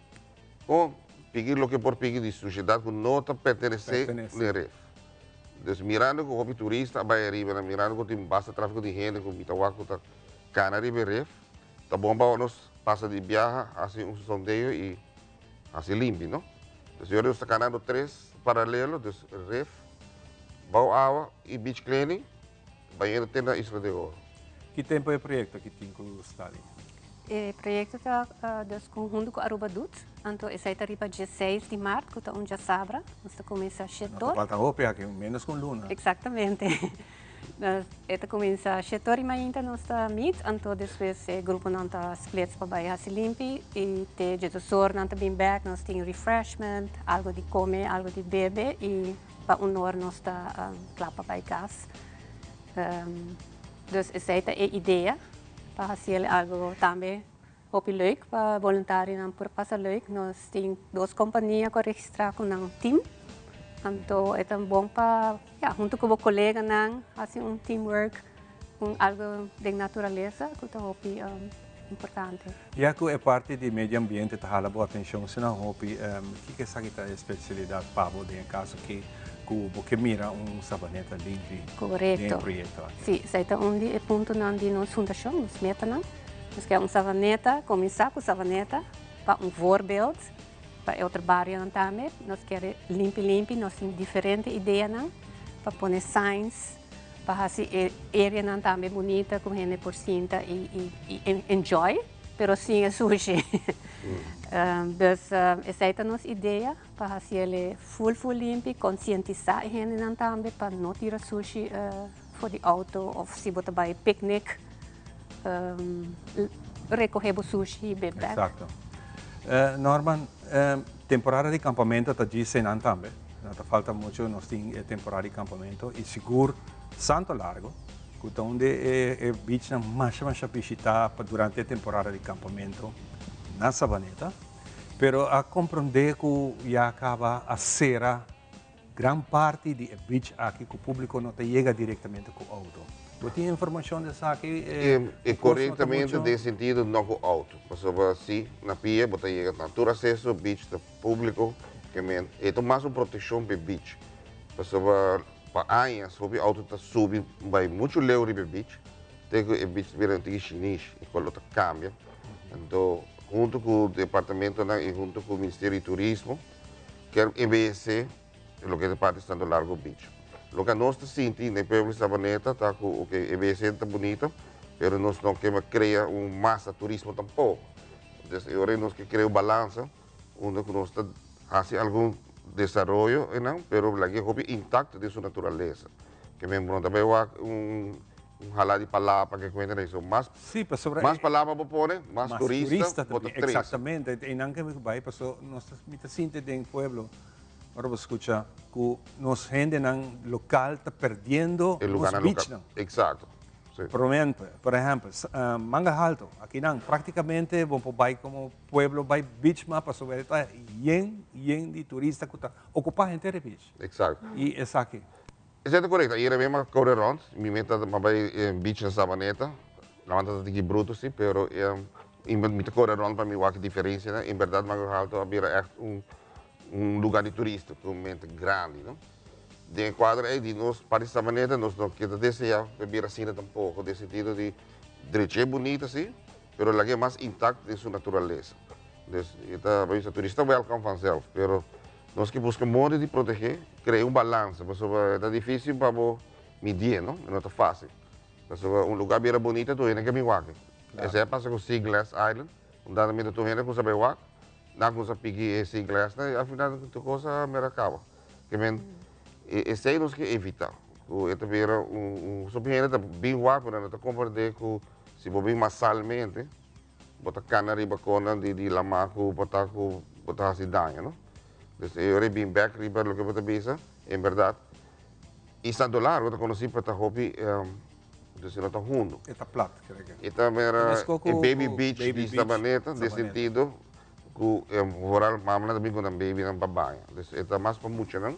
Speaker 3: kon piki loke por piki di sushedat ku no ta pertenesé den ref. Dus mirando ku hopi turista a bai ariba nan, mirando ku tin basta trafiko di hende ku mi ta wak ku ta kana riba e ref, ta bon pa nos pasa di biaha hasi un sondeo i hasi limpi, no? Dus yora nos ta kanando tres paralelo, dus ref, bou awa i beach cleaning. Bayendo te na Isla de Oro.
Speaker 1: Ki tempo e proyecto aki tin cu Stalin?
Speaker 4: E proyecto ta dus conhunto cu Aruba Doet, anto esey ta riba dieseis di maart cu ta un djasabra, nos ta cuminsa shetor.
Speaker 1: No ta falta hopi aki, menos cu un luna.
Speaker 4: Exactamente. E ta cuminsa shetor y mainta nos ta meet, anto despues e gruponan ta splits pa bay haci limpi y te djedosor nan ta bin bek, nos tin refreshment, algo di come, algo di bebe y. Pa un or nos ta kla pa bai kas. Dus esei ta e idea, pa hasiel algo tambe hopi leuk pa boluntarionan por pasa leuk. Nos tin dos kompania ku a registrá ku nan tim, anto e ta bon pa ya huntu ku bo koleganan hasi un teamwork, un algo den naturalesa ku ta hopi importante.
Speaker 1: Ya ku e parti di medio ambiente ta hala bo atenshon asina hopi, kiko esaki ta e spesialidat pa bo den e kaso aki ku bo ke mira un Sabaneta limpi den e proyekto aki?
Speaker 4: Si, esei ta un di e puntonan di nos fundashon, nos metanan. Nos ke un Sabaneta, kuminsá ku Sabaneta pa un voorbeeld pa e otro barionan tambe. Nos kere limpi limpi, nos tin diferente ideanan pa pone signs. Pa hasi e areanan tambe bunita ku hende por sinta i enjoy, pero sin e sushi. Dus esei ta nos idea pa hasiel full full limpi, konsientisá e hendenan tambe pa no tira sushi for di outo òf si bo ta bai piknik rekohé bo sushi i bebe bèk.
Speaker 1: Eksakto. Norman, temporada di kampamentu ta djis einan tambe. No ta falta muchu nos tin e temporada di kampamentu i sigur Santo Largo ku ta un di e beachnan masha masha bishitá pa durante e temporada di kampamentu na Sabaneta. Pero a komprondé ku ya kaba a sera Gran parti di e beach aki ku públiko no ta yega direktamente ku outo. Bo tin informashon di esaki?
Speaker 3: E korektamente den sentido no ku outo. Pasobra si na pia bo ta yega na tur aseso, beach ta públiko, ke men e ta mas un protekshon pa e beach. Pasobra pa añas hopi outo ta subi bai muchu leu riba e beach te ku e beach ta bira un tiki shinish e kolor ta kambia. Anto huntu ku departamentonan i huntu ku Ministerio di Turismo, Kier embeyesé loke ta parti Santo Largo Beach. Loke nos ta sinti den pueblo di Sabaneta ta ku oke embeyesé ta bunito, pero nos no ke krea un masa turismo tampoko. Entonces e ora nos ke krea un balansa unda ku nos ta hasi algun desaroyo einan, pero laga e hopi intakto den su naturalesa. Ke men bo no ta bai wak un Un hala di palapa ke kuenta na eso. Mas,
Speaker 1: Sí, pasobra
Speaker 3: mas palapa bo pone, mas,
Speaker 1: mas
Speaker 3: turista,
Speaker 1: turista
Speaker 3: bo ta
Speaker 1: también.
Speaker 3: trese.
Speaker 1: Exactamente. Einan ke mi bai paso nos ta mi ta sinti den pueblo ora bo skucha ku nos hendenan lokal ta perdiendo
Speaker 3: E
Speaker 1: nos
Speaker 3: lugarnan lokal.
Speaker 1: beachnan.
Speaker 3: Exacto. Sí.
Speaker 1: Por ehempel, Manga Halto, akinan praktikamente bo por bai komo pueblo bai beach mas pasobra e ta yen yen di turista ku ta okupá henter e beach.
Speaker 3: Exacto.
Speaker 1: I esaki.
Speaker 3: Esei ta korekto. Ayera mi a kore rònt, mi meta a bai beach na Sabaneta. Laman ta tiki bruto si, pero mi ta kore rònt pa mi wak e diferensianan. En bèrdat Mango Alto a bira ègt un un lugá di turista ku un mente grandi, no. Den e kuadro ei di nos parti Sabaneta nos no ke ta deseá pa e bira asina tampoko, den sentido di drech'é bunita si, pero lag'é mas intakto den su naturalesa. Dus e ta bisa turista wèlkòm vanzelf, pero nos ke buska moda di protegé, krea un balansa, pasobra e ta difísil pa bo midié, no? E no ta fásil. Pasobra un lugá bira bunita tur hende ke bin wak. Esei a pasa ku Sea Glass Island, un dado momento tur hende kusa bai wak, nan kusa piki e sea glassnan i al final tur kos a mira kaba. Ke men esei nos ke evitá, ku e ta bira un, un, hopi hende ta bin wak pero nan no ta komprendé ku si bo bin masalmente, Bo ta kana riba konan di di lamá ku bo ta ku bo ta hasi daño, no? Dus e ora e bin bèk riba loke bo ta bisa, en bèrdat i Santo Largo ta konosí pa ta hopi, dus e no ta hundu.
Speaker 1: E ta plat, kere ke.
Speaker 3: E ta mera e baby beach di Sabaneta, den sentido ku vooral mamanan ta bin ku nan babynan pa baña. Dus e ta mas pa muchanan,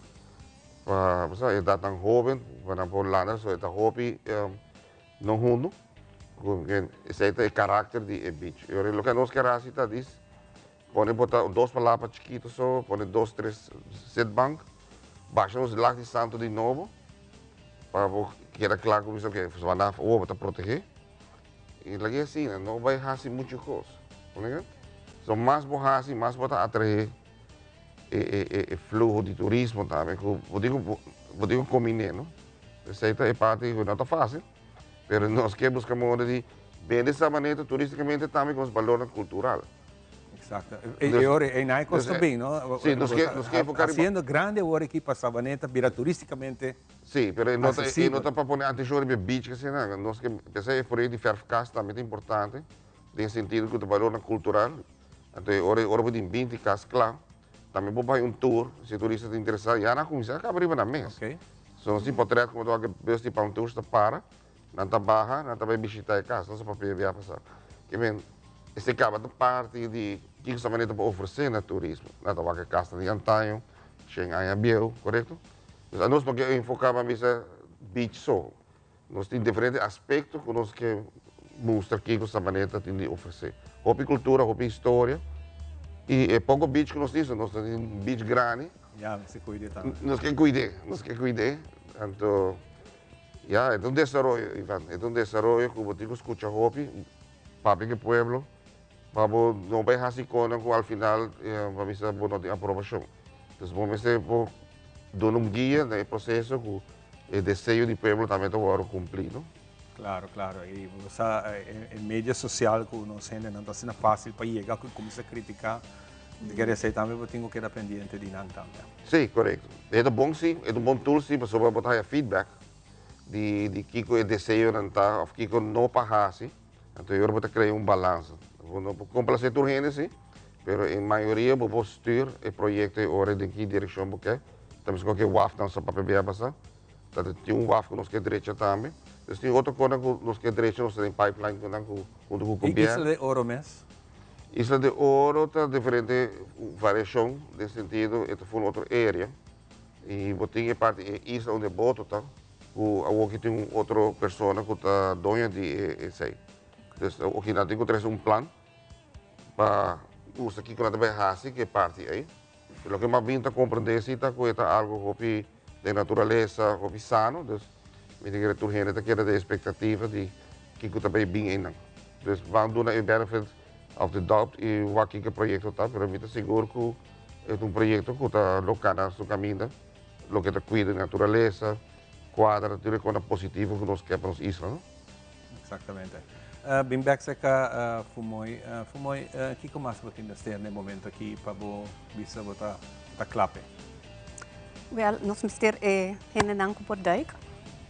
Speaker 3: pa bo sa edatnan hóben, pa nan por landa, so e ta hopi No hundu, ku esei ta e karakter di e beach. I ora loke nos ker hasi ta dis, pone por ta dos palapa chikitu so, pone dos tres sitbank, basha nos lag di santu di nobo, pa bo keda kla ku bisa oke, vanaf awor bo ta protegé. I lag'é asina, no bai hasi muchu kos. So mas bo hasi, mas bo ta atraé e fluho di turismo tambe ku bo tin ku bo tin ku kombiné no. Esei ta e parti ku no ta fásil, pero nos ke buska moda di bende Sabaneta turístikamente tambe ku nos balornan kultural.
Speaker 1: Eksakto. E ora ei nan e kos ta bin, no?
Speaker 3: Sí, nos ke nos ke enfoká riba.
Speaker 1: Hasiendo grandi awor aki pa Sabaneta bira turístikamente
Speaker 3: Sí, pero e no ta e no ta pa pone atenshon riba e beach asina, nos ke p'esei e proyekto di fèrfkas tambe ta importante den sentido ku ta balornan kultural. Anto e ora ora bo tin binti kas kla, tambe bo bai un tour, si e turista ta interesá, ya nan a kuminsá kaba riba nan mes. So nos tin potret ku bo ta wak e bus di Palm Tours ta para, nan ta baha, nan ta bai bishitá e kas, nos a papia bia pasá. Ke men, esei kaba ta parti di kiko sa manera ta por ofresé na turismo. Nan ta wak e kasnan di antaño, shen aña bieu, korekto? Dus anos no ke enfoká pa bisa beach so. Nos tin diferente aspekto ku nos ke mustra kiko Sabaneta tin di ofresé. Hopi kultura, hopi historia i e poko beach ku nos tin, so nos ta tin beach grandi.
Speaker 1: Ya, mester kuid'é tambe.
Speaker 3: Nos ke kuid'é, nos ke kuid'é. Anto, ya, e ta un desaroyo, Ivan, e ta un desaroyo ku bo tin ku skucha hopi, papia ku e pueblo, pa bo no bai hasi konan ku al final pa bisa bo no tin aprobashon. Entonces bo mester por duna un guia na e proseso ku e deseo di pueblo tambe ta wòrdu kumplí, no?
Speaker 1: Claro, claro. Y bo sa e media social cu nos hendenan ta asina facil pa yega cu cuminsa critica. Bo ta kere esey tambe bo tin cu keda pendiente di nan tambe.
Speaker 3: Sí, corecto. E ta bon sí, e ta un bon tool sí pasobra bo ta haya feedback di di kico e deseonan ta of kico no pa haci. Anto e ora bo ta crea un balansa. Bo no por complace tur hende sí, pero en mayoria bo por stuur e proyecto e ora den ki direccion bo ke. Ta meskos cu e wafnan sa papia bia pasa. Ta tin un waf ku nos ke drecha tambe. Dus tin otro konan ku nos ke drecha, nos ta den pipeline ku nan ku huntu ku
Speaker 1: I
Speaker 3: gobièrnu.
Speaker 1: Isla de Oro mes?
Speaker 3: Isla de Oro ta diferente variashon den sentido e ta for un otro area i bo tin e parti e isla unda e boto ta ku awoki tin un otro persona ku ta doño di e esei. Dus awoki nan tin ku trese un plan pa usa kiko nan ta bai hasi ku e parti ei. Loke m'a bin ta komprendé si ta ku e ta algu hopi den naturalesa, hopi sano, dus mi ta kere tur hende ta keda den espektativa di kiko ta bay bin einan. Dus ban duna e benefit of the doubt i wak kiko e proyekto ta, pero mi ta sigur ku e ta un proyekto ku ta lo kana su kaminda, loke ta kuida di naturalesa, kuadra tur e kosnan positivo ku nos ke pa nos isla, no?
Speaker 1: Exactamente. Bin bek cerca Fumoy. Fumoy, kico mas bo tin mester na e momento aki pa bo bisa bo ta ta klape?
Speaker 4: Wel, nos mester e hendenan cu por duik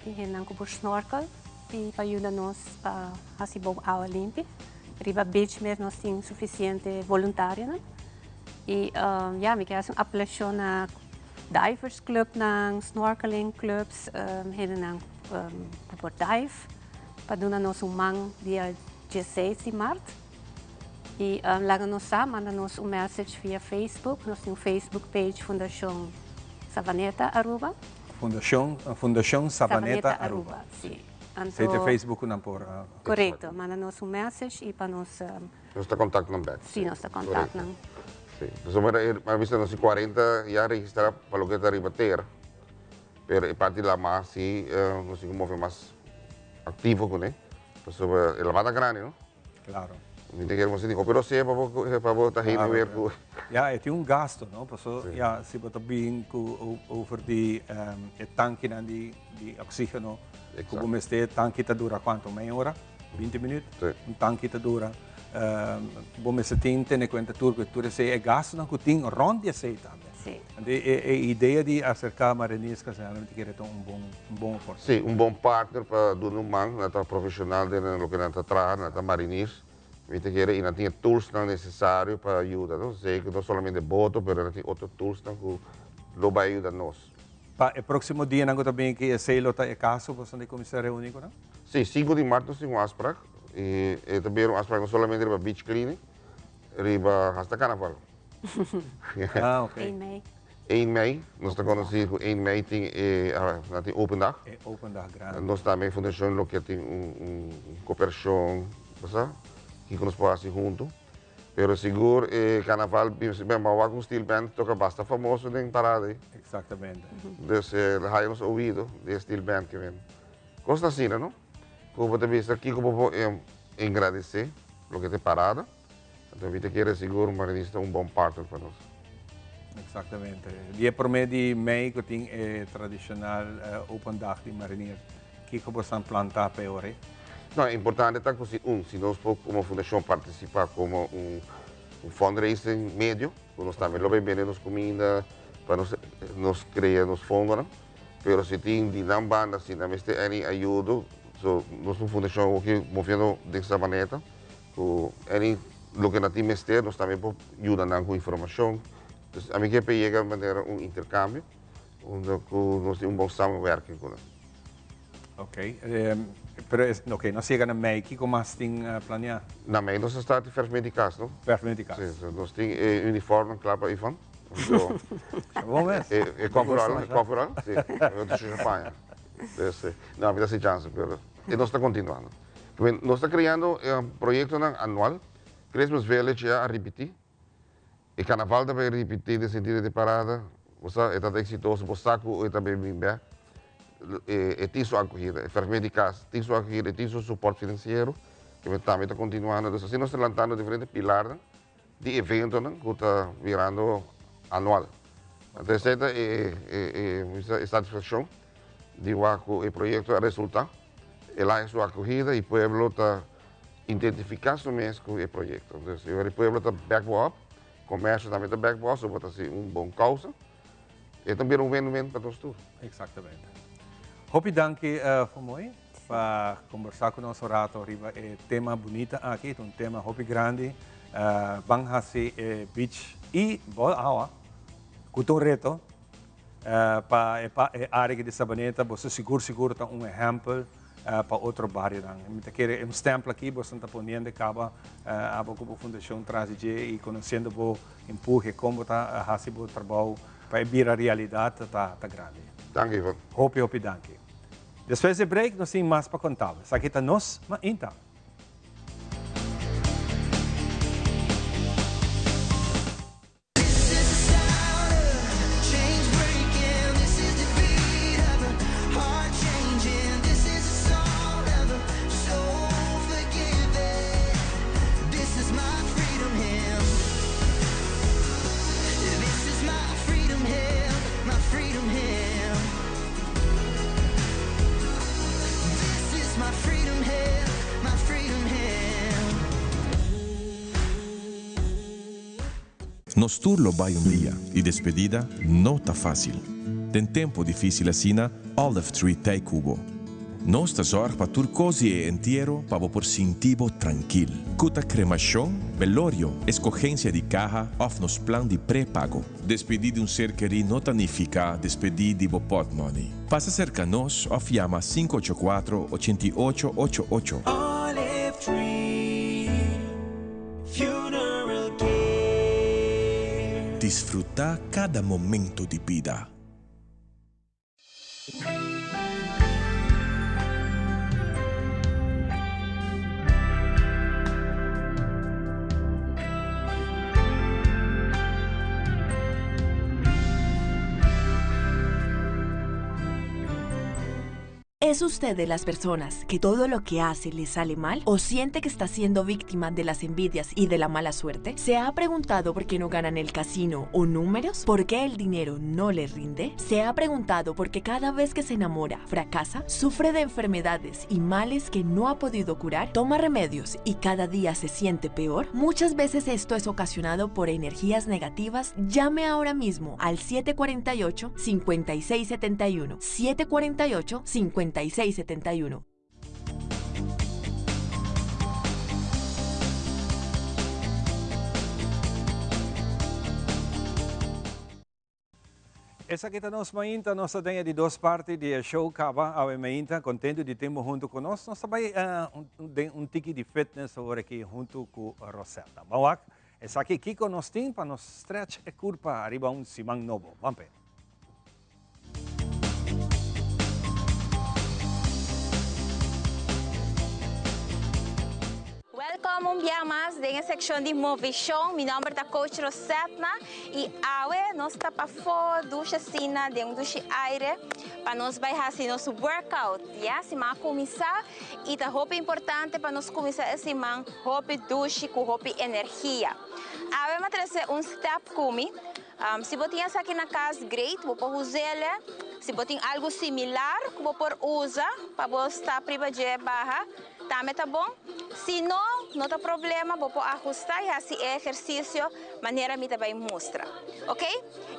Speaker 4: y hendenan cu por snorkel y pa yuda nos pa haci bo awa limpi. Riba beach mes nos tin suficiente voluntarionan. Y ya, mi kier haci un apelacion na divers clubnan, snorkeling clubs, hendenan cu por dive pa duna nos un man dia dieseis di mart. Y laga nos sa, manda nos un message via Facebook, nos tin un Facebook page Fundacion Savaneta Aruba.
Speaker 1: Fundacion, Fundacion Savaneta Aruba.
Speaker 4: Aruba, si.
Speaker 1: Esey ta e Facebook cu nan por.
Speaker 4: Corecto, manda nos un message y pa nos.
Speaker 3: Nos ta contact nan bek.
Speaker 4: Si, nos ta contact nan.
Speaker 3: Si, pasobra a bisa nos tin cuarenta ya registra pa loke ta riba tera. Pero e parti lama si nos tin ku move mas aktivo kuné, pasobra e lama ta grandi no.
Speaker 1: Klaro.
Speaker 3: Mi ta kere bo sinti hopi rosea pa bo pa bo ta heen en weer ku.
Speaker 1: Ya, e tin un gasto no, paso ya si bo ta bin ku over di e tankinan di di oxigeno ku bo mester, e tanki ta dura kuantu? Mei ora? Binti minüt? Un tanki ta dura. Bo mester tin tene kuenta tur ku tur esei e gastonan ku tin rònt di esei tambe.
Speaker 4: Sí.
Speaker 1: Anto e e idea di aserká Mariniers Kazerne mi ta kere ta un bon un bon oportunidat.
Speaker 3: Sí, un bon partner pa duna un man, nan ta profeshonal den loke nan ta traha, nan ta mariniers, mi ta kere i nan tin e toolsnan nesesario pa yuda, no? Zeker no solamente boto, pero nan tin otro toolsnan ku lo bai yuda nos.
Speaker 1: Pa e próksimo dianan ku ta bini aki esei lo ta e kaso, boso ta kuminsá reuní ku nan?
Speaker 3: Sí, sinku di mart nos tin un afsprak i e ta bira un afsprak no solamente riba beach cleaning, riba hasta carnaval.
Speaker 1: Ah, ok.
Speaker 4: 1 mei.
Speaker 3: 1 mei, nos ta konosí ku 1 mei tin e, nan tin open dag.
Speaker 1: E open dag grandi.
Speaker 3: Nos tambe fundashon lo ke tin un un koperashon, bo sa, kiko nos por hasi huntu. Pero sigur e karnaval, ben bo a wak un steel band toka basta famoso den parada ei.
Speaker 1: Eksaktamente.
Speaker 3: Dus e haya nos oido di e steel band ke ben. Kos ta asina no, ku bo ta bisa kiko bo por engradesé loke ta e parada. Anto mi ta kere sigur Marinista un bon partner pa nos.
Speaker 1: Exactamente. Dia prome di mei cu tin e tradicional open dag di Mariniers, kico bo esnan planta pa e ora ei?
Speaker 3: No, e importante ta cu si un, si nos por como fundacion participa como un fundraising medio, cu nos tambe lo bay bende nos cuminda pa nos nos crea nos fondonan, pero si tin di nan banda si nan mester any ayudo, so nos fundacion awoki moviendo den Sabaneta, Ku any loke nan tin mester nos tambe por yuda nan ku informashon. Entonces ami ke pa yega manera un interkambio unda ku nos tin un bon samenwerking ku nan.
Speaker 1: Ok, pero es, ok, nos yega na mei, kiko mas tin planeá?
Speaker 3: Na mei nos a start di verfment di kas, no?
Speaker 1: Verfment di kas.
Speaker 3: Si, nos tin e uniformnan kla pa Ivan.
Speaker 1: Bon mes.
Speaker 3: E kòferòl, e kòferòl, si, e otro shusha paña. Dus, no, mi ta hasi chansa, pero e nos ta kontinuando. Nos ta creando proyectonan anual. Christmas Village ya a ripiti. E carnaval ta bay ripiti den sentido di parada. Bo sa e ta exitoso, bo sa cu e ta bay bin bek. E tin su acogida, e fermé di cas tin su acogida, e tin su support financiero, cu tambe ta continuando. Dus asina nos ta lantando diferente pilarnan di eventonan cu ta birando anual. Anto esey ta e satisfaccion di wak cu e proyecto a resulta. El a su acogida y pueblo ta identifica su mes cu e proyecto. Entonces, e pueblo ta back bo up, comercio tambe ta back bo up, so bo ta haci un bon causa. E ta bira un win-win pa nos tur.
Speaker 1: Exactamente. Hopi danki Fomoy pa conversa cu nos un rato riba e tema bunita aki. Ta un tema hopi grandi. Ban haci e beach y bol awa cu ta un reto pa e area aki di Sabaneta. Boso sigur sigur ta un ehempel pa otro barionan. Mi ta kere e un stempel aki boso ta poniendo caba abo cu bo fundacion tras di dje y conociendo bo Empuje kon bo ta hasi bo trabou pa e bira realidat ta ta grandi.
Speaker 3: Danki Ivon.
Speaker 1: Hopi hopi danki. Despues di break nos tin mas pa konta bo. Esaki ta nos mainta.
Speaker 5: Nos tur lo bai un dia y despedida no ta facil. Den tempo dificil asina, Olive Tree t'ey cu bo. Nos ta zorg pa tur cos di e entiero pa bo por sinti bo trankil. Cu ta cremacion, belorio, escogencia di caha of nos plan di prepago. Despedi di un ser kerí no ta nifica despedi di bo potmoney. Pasa cerca nos of yama 584 88 88.
Speaker 18: Olive Tree Funeral Care.
Speaker 5: Disfruta cada momento di bida.
Speaker 6: ¿Es usted de las personas que todo lo que hace le sale mal? ¿O siente que está siendo víctima de las envidias y de la mala suerte? ¿Se ha preguntado por qué no gana en el casino o números? ¿Por qué el dinero no le rinde? ¿Se ha preguntado por qué cada vez que se enamora fracasa? ¿Sufre de enfermedades y males que no ha podido curar? ¿Toma remedios y cada día se siente peor? Muchas veces esto es ocasionado por energías negativas. Llame ahora mismo al 748 5671. 748 5671.
Speaker 1: Esaki ta nos mainta, nos ta den e di dos parti di e show caba awe mainta, contento di tin bo hunto cu nos. Nos ta bay den un tiki di fitness awor aki hunto cu Rosetta. Ban wak esaki kico nos tin pa nos stretch e curpa ariba un siman nobo. Ban pe.
Speaker 22: Welkom un bia mas den e seccion di Movishon. Mi nomber ta Coach Rosetna y awe nos ta pafó dushi asina den un dushi aire pa nos bai haci nos workout. Ya, siman a cuminsa y ta hopi importante pa nos cuminsa e siman hopi dushi cu hopi energia. Awe mi a trece un step cu mi. Si bo tin esaki na kas, great, bo por us'el. Si bo tin algu similar ku bo por usa pa bo stap riba dje baha, tambe ta bon. Si no, no ta problema, bo por ahustá i hasi e ehersisio manera mi ta bai mustra. Ok?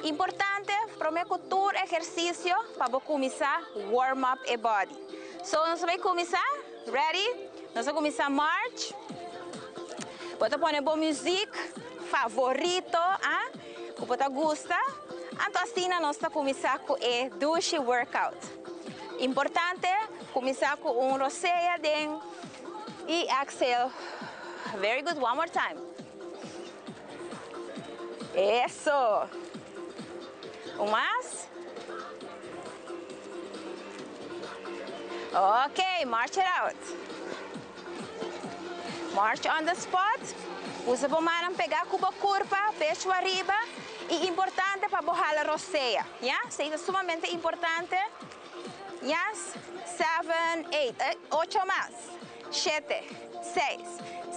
Speaker 22: Importante, promé ku tur ehersisio pa bo kuminsá warm up e body. So, nos ta bai kuminsá. Ready? Nos ta kuminsá march. Bo ta pone bo muzik favorito, ah, ku bo ta gusta. Anto asina nos ta kuminsá ku e dushi workout. Importante, kuminsá ku un rosea den i exhale. Very good, one more time. Eso. Un mas. Ok, march it out. March on the spot. Usa bo mannan pegá ku bo kurpa, pechu ariba i importante pa bo hala rosea, ya? Esei ta sumamente importante. Yes, seven, eight, ocho mas. Shete, seis,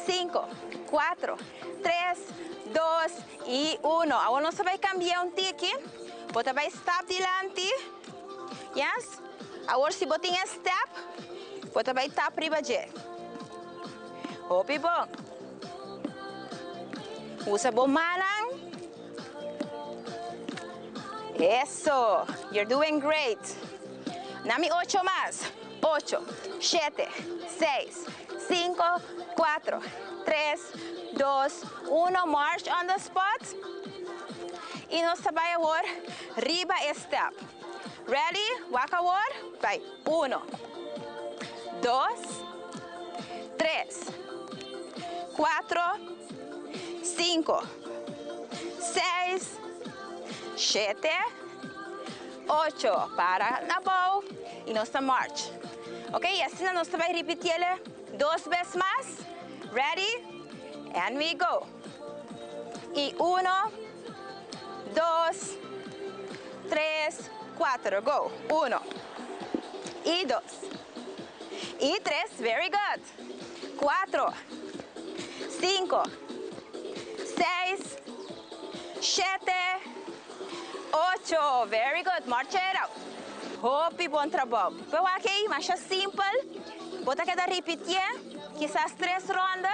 Speaker 22: sinku, kuatro, tres, dos i uno. Awor nos ta bai kambia un tiki. Bo ta bai stap dilanti. Yes. Awor si bo tin e step. Bo ta bai tap riba dje. Hopi bon. Usa bo mannan. Eso! You're doing great. Na mi ocho mas. Ocho, shete, seis, cinco, cuatro, tres, dos, uno. March on the spot. Y nos ta bai awor riba e step. Ready? Wak awor. Bai. Uno, dos, tres, cuatro, cinco, seis, shete, ocho. Para na bou y nos ta march. Ok, y asina nos ta bai ripitiele dos bes mas. Ready? And we go. Y uno, dos, tres, cuatro. Go. Uno. Y dos. Y tres. Very good. Cuatro. Cinco. Seis. Shete. Ocho. Very good. March it out. Hopi bon trabou. Pero aki, masha simpel. Bo ta keda ripitié, kisas tres ronda.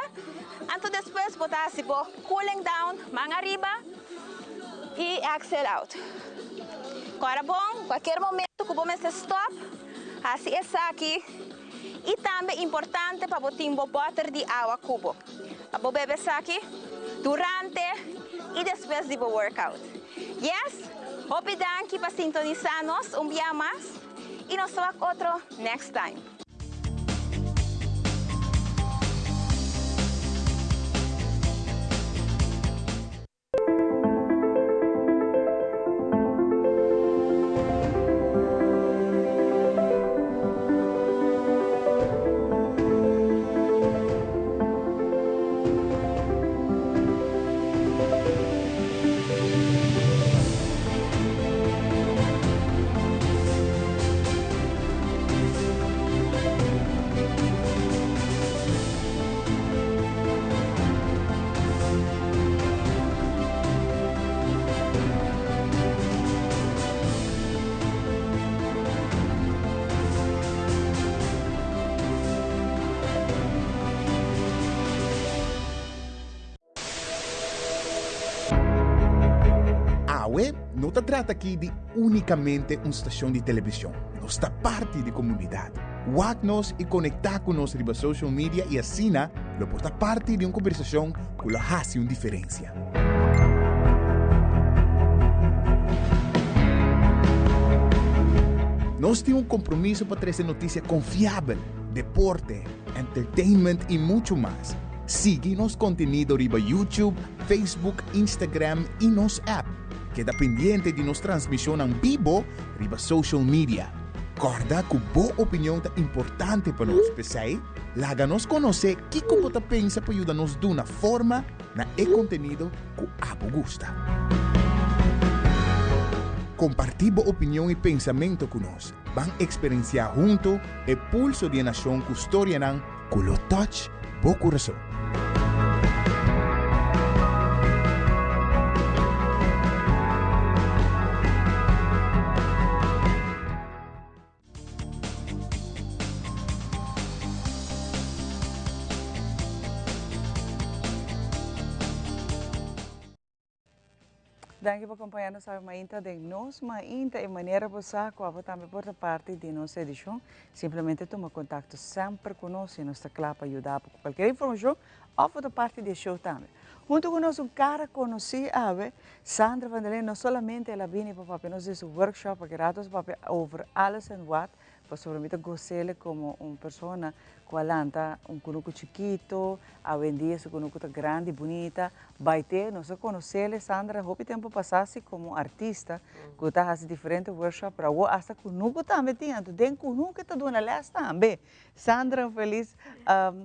Speaker 22: Anto despues bo ta hasi bo cooling down, man ariba y exhale out. Kora bon, cualkier momento cu bo mester stop, hasi esaki. Y tambe importante pa bo tin bo boter di awa cu bo. Pa bo bebe esaki durante y despues di bo workout. Yes! Hopi danki pa sintonisa nos un bia mas y nos ta wak otro next time.
Speaker 7: Awe no ta trata aki di únikamente un stashon di televishon. Nos ta parti di komunidat. Wak nos i konektá ku nos riba social media i asina lo por ta parti di un kombersashon ku lo hasi un diferensia. Nos tin un kompromiso pa trese notisia konfiabel, deporte, entertainment i muchu mas. Sigui nos kontenido riba YouTube, Facebook, Instagram i nos app. Keda pendiente di nos transmishonnan bibo riba social media. Kòrda ku bo opinion ta importante pa nos, p'esei laga nos konosé kiko bo ta pensa pa yuda nos duna forma na e kontenido ku abo gusta. Kompartí bo opinion i pensamentu ku nos. Ban eksperensiá huntu e pulso di e nashon ku storianan ku lo touch bo kurason.
Speaker 2: Danki pa kompañá nos awe mainta den Nos Mainta. E manera bo sa ku abo tambe por ta parti di nos edishon, simplemente tuma kontakto semper ku nos i nos ta kla pa yuda bo ku kualkier informashon òf bo ta parti di e show tambe. Huntu ku nos un kara konosí awe, Sandra van der Leen, no solamente el a bini pa papia nos di su workshop, pa kerato nos papia over alles en wat, Pasobra mi ta gos'el komo un persona ku a lanta un kunuku chikitu, awendia su kunuku ta grandi, bunita. Bai te, nos a konos'el, Sandra, hopi tempu pasá si komo un artista ku ta hasi diferente workshop, pero awor asta kunuku tambe tin, anto den kunuku e ta duna lès tambe. Sandra, un felis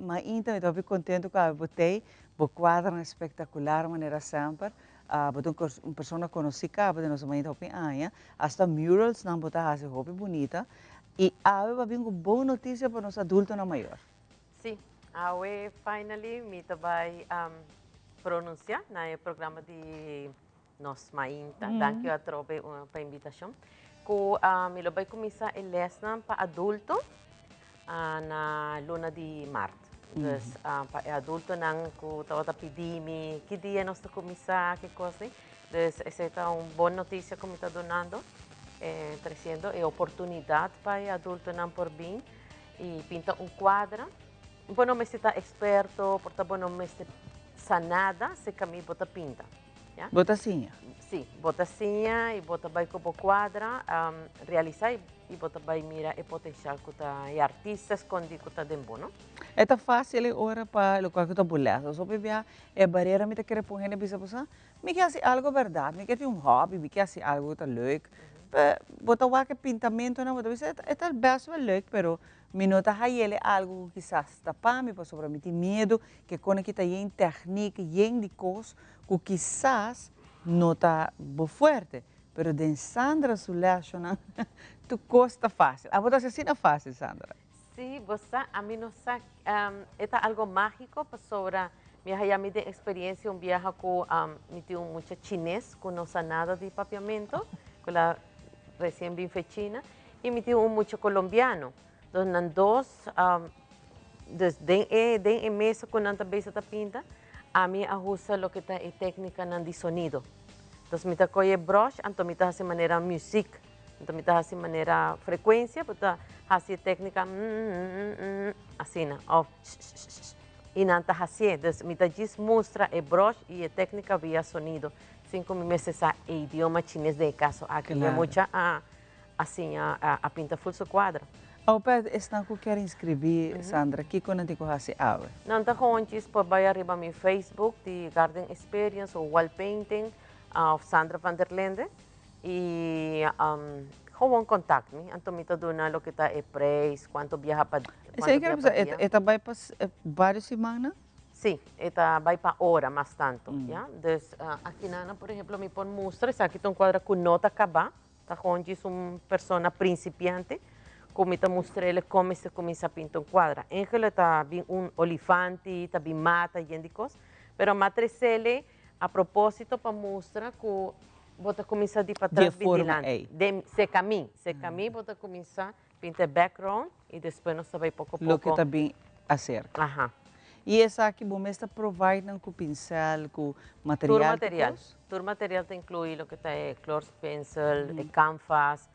Speaker 2: mainta, mi ta hopi kontentu ku awe bo t'ei, bo kuadronan spektakular manera semper. Bo ta un persona konosí kaba den nos mainta hopi aña, hasta muralsnan bo ta hasi hopi bunita i awe bo a bin ku bon notisia pa nos adultonan mayor.
Speaker 8: Sí, awe finally mi ta bai pronunsia na e programa di nos mainta. Danki atrobe pa e invitashon. Ku mi lo bai kuminsá e lèsnan pa adulto. Na luna di mart. Dus pa e adultonan ku tabata pidi mi ki dia nos ta kuminsá, ki kos di. Dus esei ta un bon notisia ku mi ta dunando, tresiendo e oportunidat pa e adultonan por bin i pinta un kuadra. Bo no mester ta eksperto, por ta bo no mester sa nada, si kami bo ta pinta. Ya.
Speaker 2: Bo ta siña?
Speaker 8: Sí, bo ta siña i bo ta bai ku bo kuadra realisá i bo ta bai mira e potensial ku ta e artista skondí ku ta den bo, no?
Speaker 2: E ta fásil e ora pa lokual ku ta bo lès. Hopi bia e barera mi ta kere pon hende bisa bo sa, mi ke hasi algu bèrdat, mi ke tin un hòbi, mi ke hasi algu ku ta leuk. Bo ta wak e pintamentunan, bo ta bisa e ta bèst wel leuk, pero Mi no ta hayele algu ku kisas ta pa mi pasobra mi tin miedu ke kone ki ta yen tèknik, yen di kos ku kisas no ta bo fuerte. Pero den Sandra su lèshonan tur kos ta fásil. Abo ta hasi asina fásil, Sandra?
Speaker 8: Sí, bo sa, ami no sa, e ta algo mágiko pasobra mi a haya mi den eksperensia un biaha ku mi tin un mucha chines ku no sa nada di papiamentu, ku la resien bin fe China. Y mi tin un mucha colombiano. Entonces nan dos, dus den e, den e mesa cu nan ta bezig ta pinta, ami a usa loke ta e tecnicanan di sonido. Entonces mi ta coge e brush, anto mi ta haci manera muziek. Anto mi ta haci manera frecuencia, bo ta haci e tecnica mm-mm-mm-mm, asina, of sh-sh-sh-sh. Y nan ta hacié. Dus mi ta djis mustra e brush y e tecnica via sonido, sin cu mi mester sa e idioma chines den e caso aki. E mucha a a siña a pinta ful su cuadro.
Speaker 2: Awe pa esnan cu kier inscribi, Sandra, kico nan tin cu haci awe?
Speaker 8: Nan ta honchis por bay ariba mi Facebook di Garden Experience o Wall Painting of Sandra van der Linde y gewoon contact mi anto mi ta duna loke ta e prijs, cuanto biaha pa
Speaker 2: Esey kier bisa e ta bay pa varios simannan?
Speaker 8: Sí, e ta bai pa ora mas tanto, ya. Dus akinana por ehemplo mi por mustra esaki ta un cuadra cu no ta caba, Ta gewoon djis un persona principiante cu mi ta mustr'ele con mester cuminsa pinta un cuadra. Engelo ta bin un olifanti, ta bin mata yen di cos, pero m'a trecele a proposito pa mustra cu bo ta cuminsa di patras bin dilanti. Den se camin, se camin bo ta cuminsa pinta e background y despues nos ta bay poco poco.
Speaker 2: Loke ta bin acerca.
Speaker 8: Aha.
Speaker 2: Y esaki bo mes ta provide nan cu pincel, cu material?
Speaker 8: Tur material. Tur material ta inclui loke ta e klors pencil, e canvas,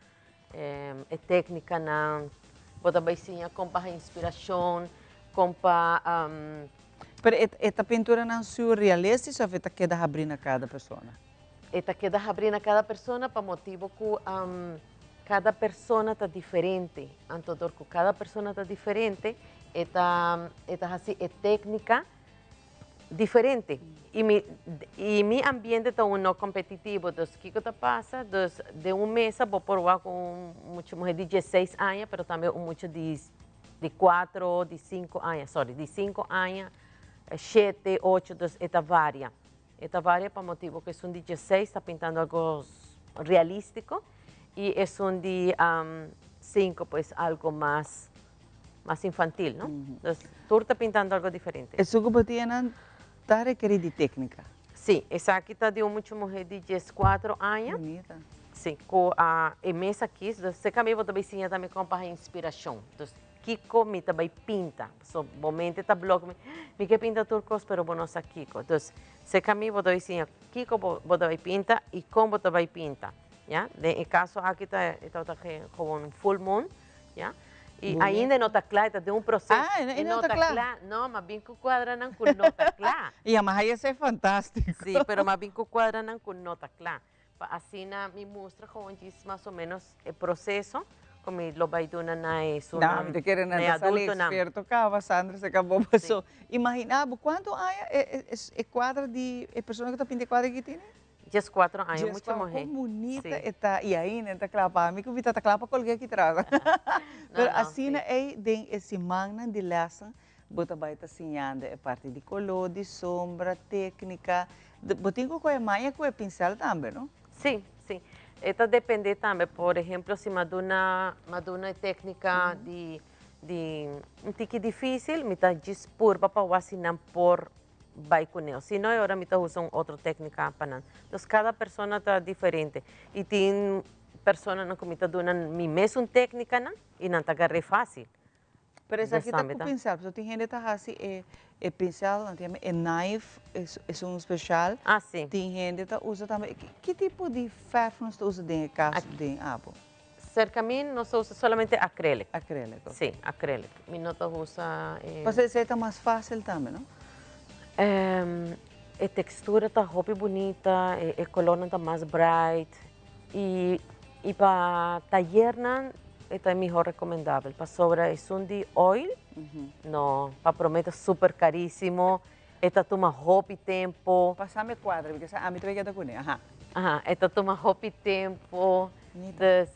Speaker 8: e tecnicanan. Bo ta bay siña con pa haña inspiracion, con pa.
Speaker 2: Pero e ta pinturanan surrealistisch of e ta keda habri na cada persona?
Speaker 8: E ta keda habri na cada persona pa motibo cu cada persona ta diferente. Anto dor cu cada persona ta diferente, e ta e ta haci e tecnica diferente. Y mi y mi ambiente ta uno competitivo, dus kico ta pasa? Dus den un mesa bo por wak un mucha muher di diesseis aña, pero tambe un mucha di di cuatro, di cinco aña, sorry, di cinco aña, shete, ocho, dus e ta varia. E ta varia pa motibo ku esun di dieseis ta pintando algo realístiko i esun di sinku pues algo mas mas infantil, no? Dus tur ta pintando algo diferente.
Speaker 2: Esun ku bo tin nan ta rekerí di téknika?
Speaker 8: Sí, esaki ta di un mucha muhé di dieskuatro aña.
Speaker 2: Bunita.
Speaker 8: Sí, ku a e mes a kis. Dus esei kami bo ta bai siña tambe kon pa haña inspirashon. Dus Kiko mi ta bai pinta? Paso bo mente ta blok, mi ke pinta tur kos pero bo no sa kiko. Dus seka mi bo ta bai siña kiko bo bo ta bai pinta i kon bo ta bai pinta, ya. Den e kaso aki ta e tabata gewoon un full moon, ya. I ainda e no ta kla, e ta den un proseso.
Speaker 2: Ah, e no ta kla.
Speaker 8: No, m'a bin ku kuadranan ku no ta kla.
Speaker 2: Ya, ma haya esei fantástiko.
Speaker 8: Sí, pero m'a bin ku kuadranan ku no ta kla. Pa asina mi mustra gewoon djis mas o menos e proceso cu mi lo bay duna na e
Speaker 2: No, mi ta kere nan ta sali experto caba, Sandra, se cabo paso. Imagina bo cuanto aña e cuadra di e persona cu ta pinta e cuadra aki tene?
Speaker 8: Diescuatro aña, mucha muhe.
Speaker 2: Con bunita e ta y ainda e ta cla pa mi cu mi ta ta cla pa colga aki tras. Pero asina ey den e simannan di lessen Bo ta bai ta siñando e parti di koló, di sombra, téknika. Bo tin ku kohe maña ku e pinsel tambe, no?
Speaker 8: Sí, sí. E ta dependé tambe. Por ehemplo, si mi a duna, mi a duna e téknika di, di un tiki difísil, mi ta djis purba pa wak si nan por bai kuné. Si no, e ora mi ta usa un otro téknika pa nan. Entonces, kada persona ta diferente. I tin personanan ku mi ta duna mi mesun téknikanan i nan ta agar'é fásil.
Speaker 2: Pero esaki ta ku pincel, pasobra tin hende ta hasi e e pincel, nan ta yama e knife, es un special.
Speaker 8: Ah, si.
Speaker 2: Tin hende ta usa tambe, ki tipo di verf nos ta usa den e kas den abo?
Speaker 8: Cerca mi nos ta usa solamente acrylic.
Speaker 2: Acrylic, ok.
Speaker 8: Si, acrylic. Mi no ta usa e.
Speaker 2: Pasobra esei ta mas facil tambe, no?
Speaker 8: E textura ta hopi bunita, e colornan ta mas bright y y pa tayernan e ta e mihor recomendabel pasobra esun di oil no pa prome ta super carisimo, e ta tuma hopi tempo.
Speaker 2: Pasami e cuadra porque sa ami ta bay keda cune, aha.
Speaker 8: Aha, e ta tuma hopi tempo, dus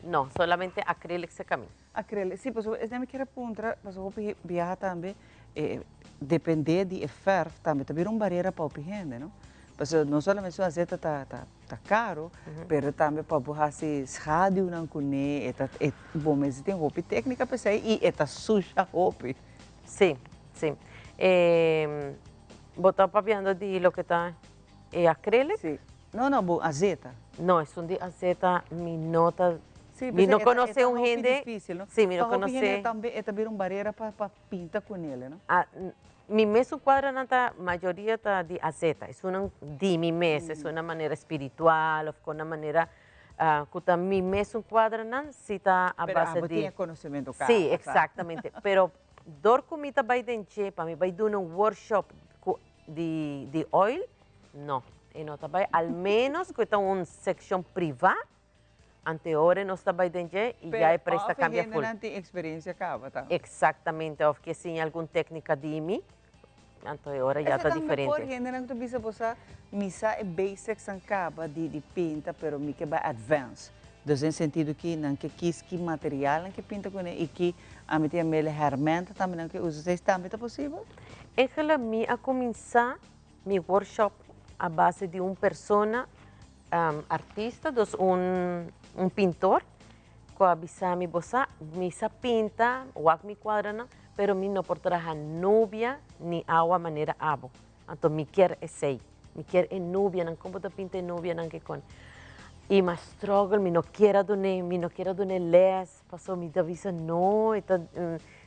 Speaker 8: no, solamente acrylic se cami.
Speaker 2: Acrylic, si, pasobra esei mi kier a puntra, pasobra hopi biaha tambe e depende di e verf tambe ta bira un barera pa hopi hende, no? Pasobra no solamente su azeta ta ta ta caro, pero tambe pa bo haci schaduwnan cune, e ta e bo mester tin hopi tecnica pa esei y e ta susha hopi.
Speaker 8: Si, si. E bo ta papiando di loke ta e acrylic?
Speaker 2: Si. No, no, bo azeta.
Speaker 8: No, esun di azeta mi no ta,
Speaker 2: Sí,
Speaker 8: mi no
Speaker 2: e ta, e
Speaker 8: conoce
Speaker 2: ta
Speaker 8: un
Speaker 2: hopi
Speaker 8: hende,
Speaker 2: difícil, no?
Speaker 8: sí, mi no
Speaker 2: Pa hopi hende
Speaker 8: conoce.
Speaker 2: tambe e ta bira un barera pa pa pinta con el, no?
Speaker 8: Ah, mi mesun cuadranan ta, mayoria ta di azeta, esunnan di mi mes, esun na manera spiritual of con na manera cu ta mi mesun cuadranan si ta a
Speaker 2: Pero
Speaker 8: base
Speaker 2: abo
Speaker 8: di.
Speaker 2: tin e conocemento caba,
Speaker 8: Sí,
Speaker 2: sa.
Speaker 8: exactamente, pero dor cu mi ta bay den dje pa mi bay duna un workshop cu di di oil, no, e no ta bai, al menos cu e ta un seccion priva, anteora nos ta bai den dje y ya e prijs ta
Speaker 2: Pero of e
Speaker 8: cambia full.
Speaker 2: hendenan tin experiencia caba tambe.
Speaker 8: Exactamente, of ke siña algun tecnica di mi, anto e ora ya
Speaker 2: Ese
Speaker 8: ta
Speaker 2: ta mejor
Speaker 8: diferente.
Speaker 2: hendenan cu ta bisa bo sa, mi sa e basics nan caba di di pinta, pero mi ke bai advance. Dus den sentido ki nan ke kies ki material nan ke pinta cune y ki ami ta yam'el hermenta tambe nan ke usa, esei tambe ta posibel?
Speaker 8: Angela, mi a cuminsa mi workshop a base di un persona artista, dus un un pintor cu a bisa mi, bo sa, mi sa pinta, wak mi cuadranan, pero mi no por traha nubia ni awa manera abo. Anto mi kier esey. Mi kier e nubianan, con bo ta pinta e nubianan ke con? Y m'a struggle, mi no kier a dun'é, mi no kier a dun'é les, pasobra mi ta bisa no, e ta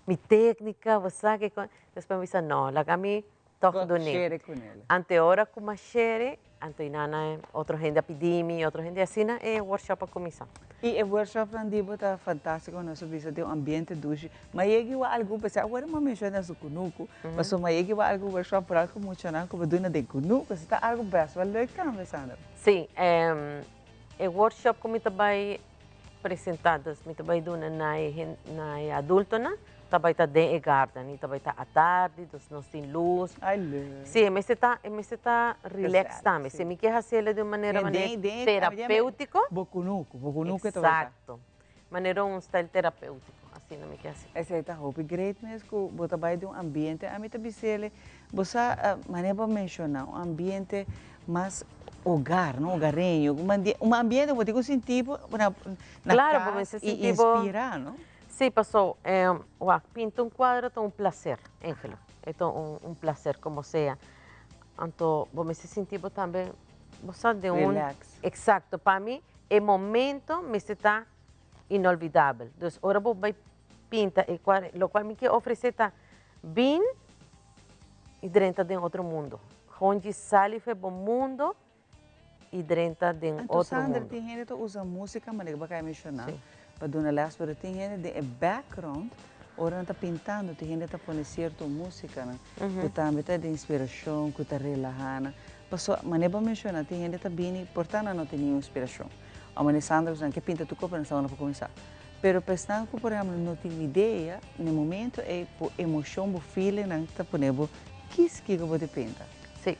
Speaker 8: mi tecnica, bo sa ke con. Despues mi bisa no, laga mi tog dun'é.
Speaker 2: Shere con el.
Speaker 8: Anto e ora cu m'a shere, anto y nana otro hende a pidi mi, otro hende, asina e workshop a cuminsa.
Speaker 2: Y e workshopnan di bo ta fantastico, nos a bisa den un ambiente dushi. Ma yega igual algun p'esei awor mi a menciona su cunucu, pasobra ma yega igual algun workshop por algo muchanan cu bo duna den cunucu, esei ta algo best wel leuk tambe, Sandra.
Speaker 8: Sí, e workshop cu mi ta bay presenta, dus mi ta bay duna na e na e adultonan, ta bay ta den e garden y ta bay ta atardi, dus nos tin luz.
Speaker 2: Ay leuk.
Speaker 8: Sí, e mester ta, e mester ta relax tambe. Si mi ke haciele di un manera manera terapeutico.
Speaker 2: Bo cunucu, bo cunucu ta bay ta.
Speaker 8: Exacto. Manera un style terapeutico, asina mi ke haci.
Speaker 2: Esey ta hopi great mes cu bo ta bay den un ambiente, ami ta bisele, bo sa manera bo a menciona, un ambiente mas hogar, no, hogareño, un ambiente cu bo tin cu sinti bo na
Speaker 8: Claro, bo
Speaker 2: cas
Speaker 8: mester
Speaker 2: y
Speaker 8: sinti bo
Speaker 2: inspira, no?
Speaker 8: Si, paso, wak, pinta un cuadro ta un placer, Angelo, e ta un placer como sea, anto bo mester sinti bo tambe, bo sa, den un.
Speaker 2: Relax.
Speaker 8: Exacto, pa mi E momento mester ta inolvidabel. Dus ora bo bai pinta e cuadro, locual mi kier ofrece ta bin y drenta den otro mundo. Gewoon djis sali for bo mundo y drenta den
Speaker 2: Anto
Speaker 8: otro
Speaker 2: Sandra,
Speaker 8: mundo.
Speaker 2: tin hende ta usa musica, manera ku bo a menciona, pa duna les, pero tin hende den e background, ora nan ta pintando, tin hende ta pone cierto musicanan ku tambe ta di inspiracion, ku ta relaha nan. Pasobra, manera bo a menciona, tin hende ta bini, por ta nan no tin niun inspiracion. O manera Sandra bisa, nan ke pinta tur kopa, nan sa unda pa cuminsa. Pero pa esnan cu, por ehemplo, no tin idea, na e momento ey, bo emocion, bo feeling nan ta pone bo kies kico bo ta pinta.
Speaker 8: Sí.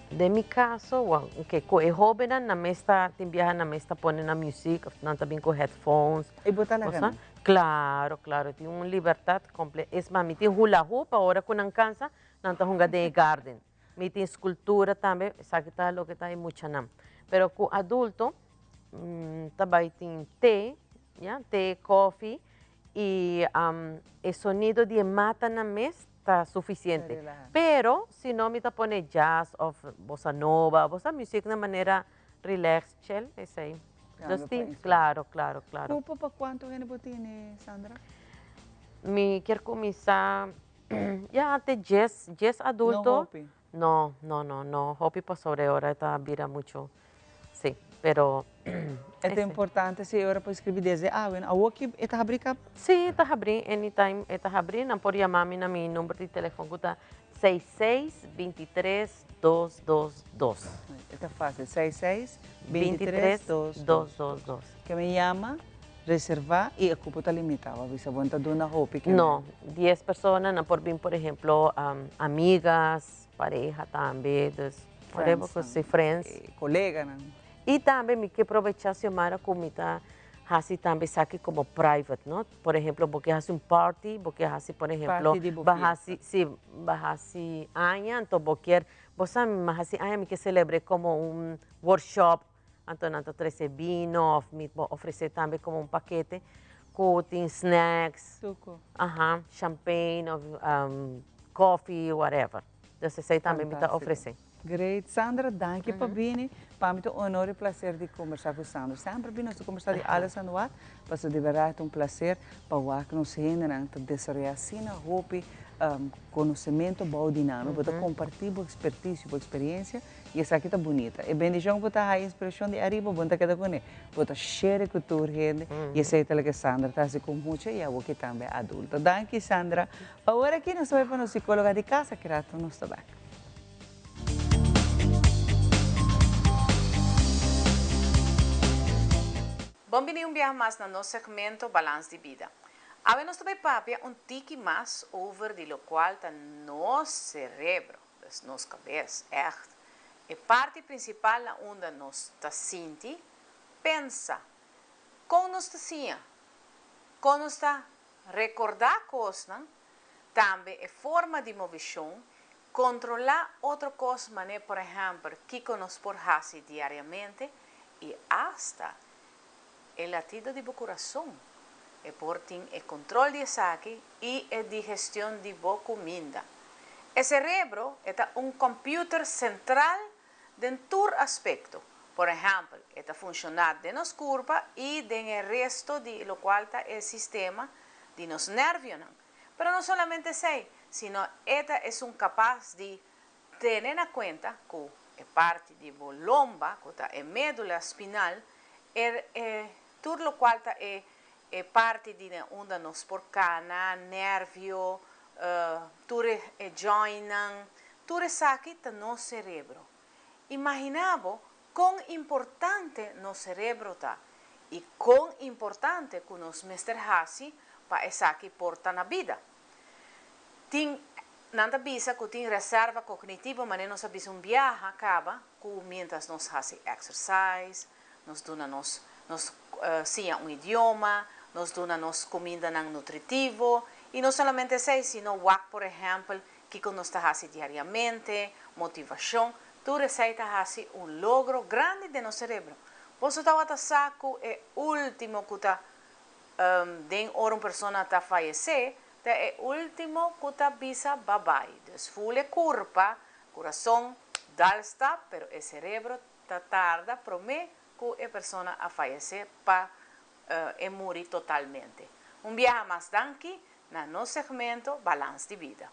Speaker 8: Den mi caso, well, oke, cu e hobennan nan mes ta, tin biaha nan mes ta pone nan music, of nan ta bin cu headphones.
Speaker 2: Y bo ta laga nan?
Speaker 8: Claro, claro, tin un libertad comple-, es mas, mi tin hula hoop, ora cu nan cansa, Nan ta hunga den e garden. Mi tin scultura tambe, esaki ta loke ta e muchanan. Pero cu adulto ta bay tin te, ya, te, koffie y e sonido di e matanan mes ta suficiente. Pero si no mi ta pone jazz of bossa nova, bossa music na manera relax, chill, esey. Dus tin, claro, claro, claro.
Speaker 2: Cupo pa cuanto hende bo tene, Sandra?
Speaker 8: Mi kier cuminsa ya te djes, djes adulto.
Speaker 2: No hopi?
Speaker 8: No, no, no, no hopi pasobra e ora ta bira mucho, si, pero.
Speaker 2: E ta importante si e ora por inscribi desde awe, no? Awo ki e ta habri kaba?
Speaker 8: Si, e ta habri, anytime e ta habri. Nan por yama mi na mi number di telefon ku ta seis seis bintitres dos dos dos.
Speaker 2: E ta fácil, seis seis bintitres dos dos
Speaker 8: dos.
Speaker 2: Ke mi yama, reserva y e cupo ta limita, bo a bisa bo no ta duna hopi ke
Speaker 8: No, dies persona, nan por bin por ehemplo amigas, pareha tambe, dus whatever ku si friends.
Speaker 2: Coleganan.
Speaker 8: Y tambe mi ke probecha Xiomara ku mi ta hasi tambe esaki como private, no? Por ehemplo bo ke hasi un party, bo ke hasi por ehemplo
Speaker 2: Party di bo
Speaker 8: ba
Speaker 2: fiesta.
Speaker 8: hasi, si, ba hasi aña, anto bo kier, bo sa mi hasi aña mi ke celebre como un workshop, anto nan ta trece bino of mi por ofrece tambe como un pakete cu tin snacks,
Speaker 2: Suco.
Speaker 8: aha, champagne of coffee, whatever. Dus esey tambe mi ta
Speaker 2: Fantastico.
Speaker 8: ofrece.
Speaker 2: Great. Sandra, danki pa bini. Pa mi ta un honor y placer di combersa cu Sandra. Semper bini nos ta combersa di alles en wat, pasobra di berdad ta un placer pa wak nos hendenan ta desaroya asina hopi conocemento bou di nan. Bo ta comparti bo experticio, bo experiencia y esaki ta bunita. E bendicion cu bo ta haya, inspiracion di ariba, bo no ta keda cune. Bo ta share cu tur hende y esey ta loke Sandra ta haci cu mucha y awoki tambe adulto. Danki Sandra. Awor aki nos ta bay pa nos psicologa di casa, ki rato nos ta bek.
Speaker 9: Bon bini un biaha mas na nos segmento Balans di Bida. Awe nos ta bay papia un tiki mas over di locual ta nos cerebro, dus nos cabes, echt e parti principal na unda nos ta sinti, pensa, con nos ta siña, con nos ta recorda cosnan, tambe e forma di movicion Kontrolá otro kos mané por ehèmpel kiko nos por hasi diariamente i asta e latido di bo kurason. E por tin e kontrol di esaki i e digestion di bo kuminda. E serebro e ta un kòmpiuter sentral den tur aspekto. Por ehèmpel e ta funshoná den nos kurpa i den e resto di lokual ta e sistema di nos nèrvionan. Pero no solamente esei, sino e ta esun kapas di tene na kuenta ku e parti di bo lomba, ku ta e medula spinal, e e tur lokual ta e e parti di den unda nos por kana, nervio, tur e e jointnan, tur esaki ta nos serebro. Imaginá bo kon importante nos serebro ta i kon importante ku nos mester hasi pa esaki por ta na bida. Tin, nan ta bisa ku tin reserva kognitivo manera nos a bisa un biaha kaba ku miéntras nos hasi exercise, nos duna nos, nos siña un idioma, nos duna nos kumindanan nutritivo i no solamente esei sino wak por ehèmpel kiko nos ta hasi diariamente, motivashon, tur esei ta hasi un logro grandi den nos serebro. Boso tabata sa ku e último ku ta den ora un persona ta fayesé, ta e último ku ta bisa babai. Dus ful e kurpa, kurason, dal stap, pero e serebro ta tarda promé ku e persona a fayesé pa e muri totalmente. Un biaha mas danki na nos segmento Balans di Bida.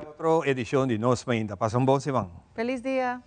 Speaker 1: Otro edicion di Nos Mainta. Pasa un bon siman.
Speaker 2: Feliz dia.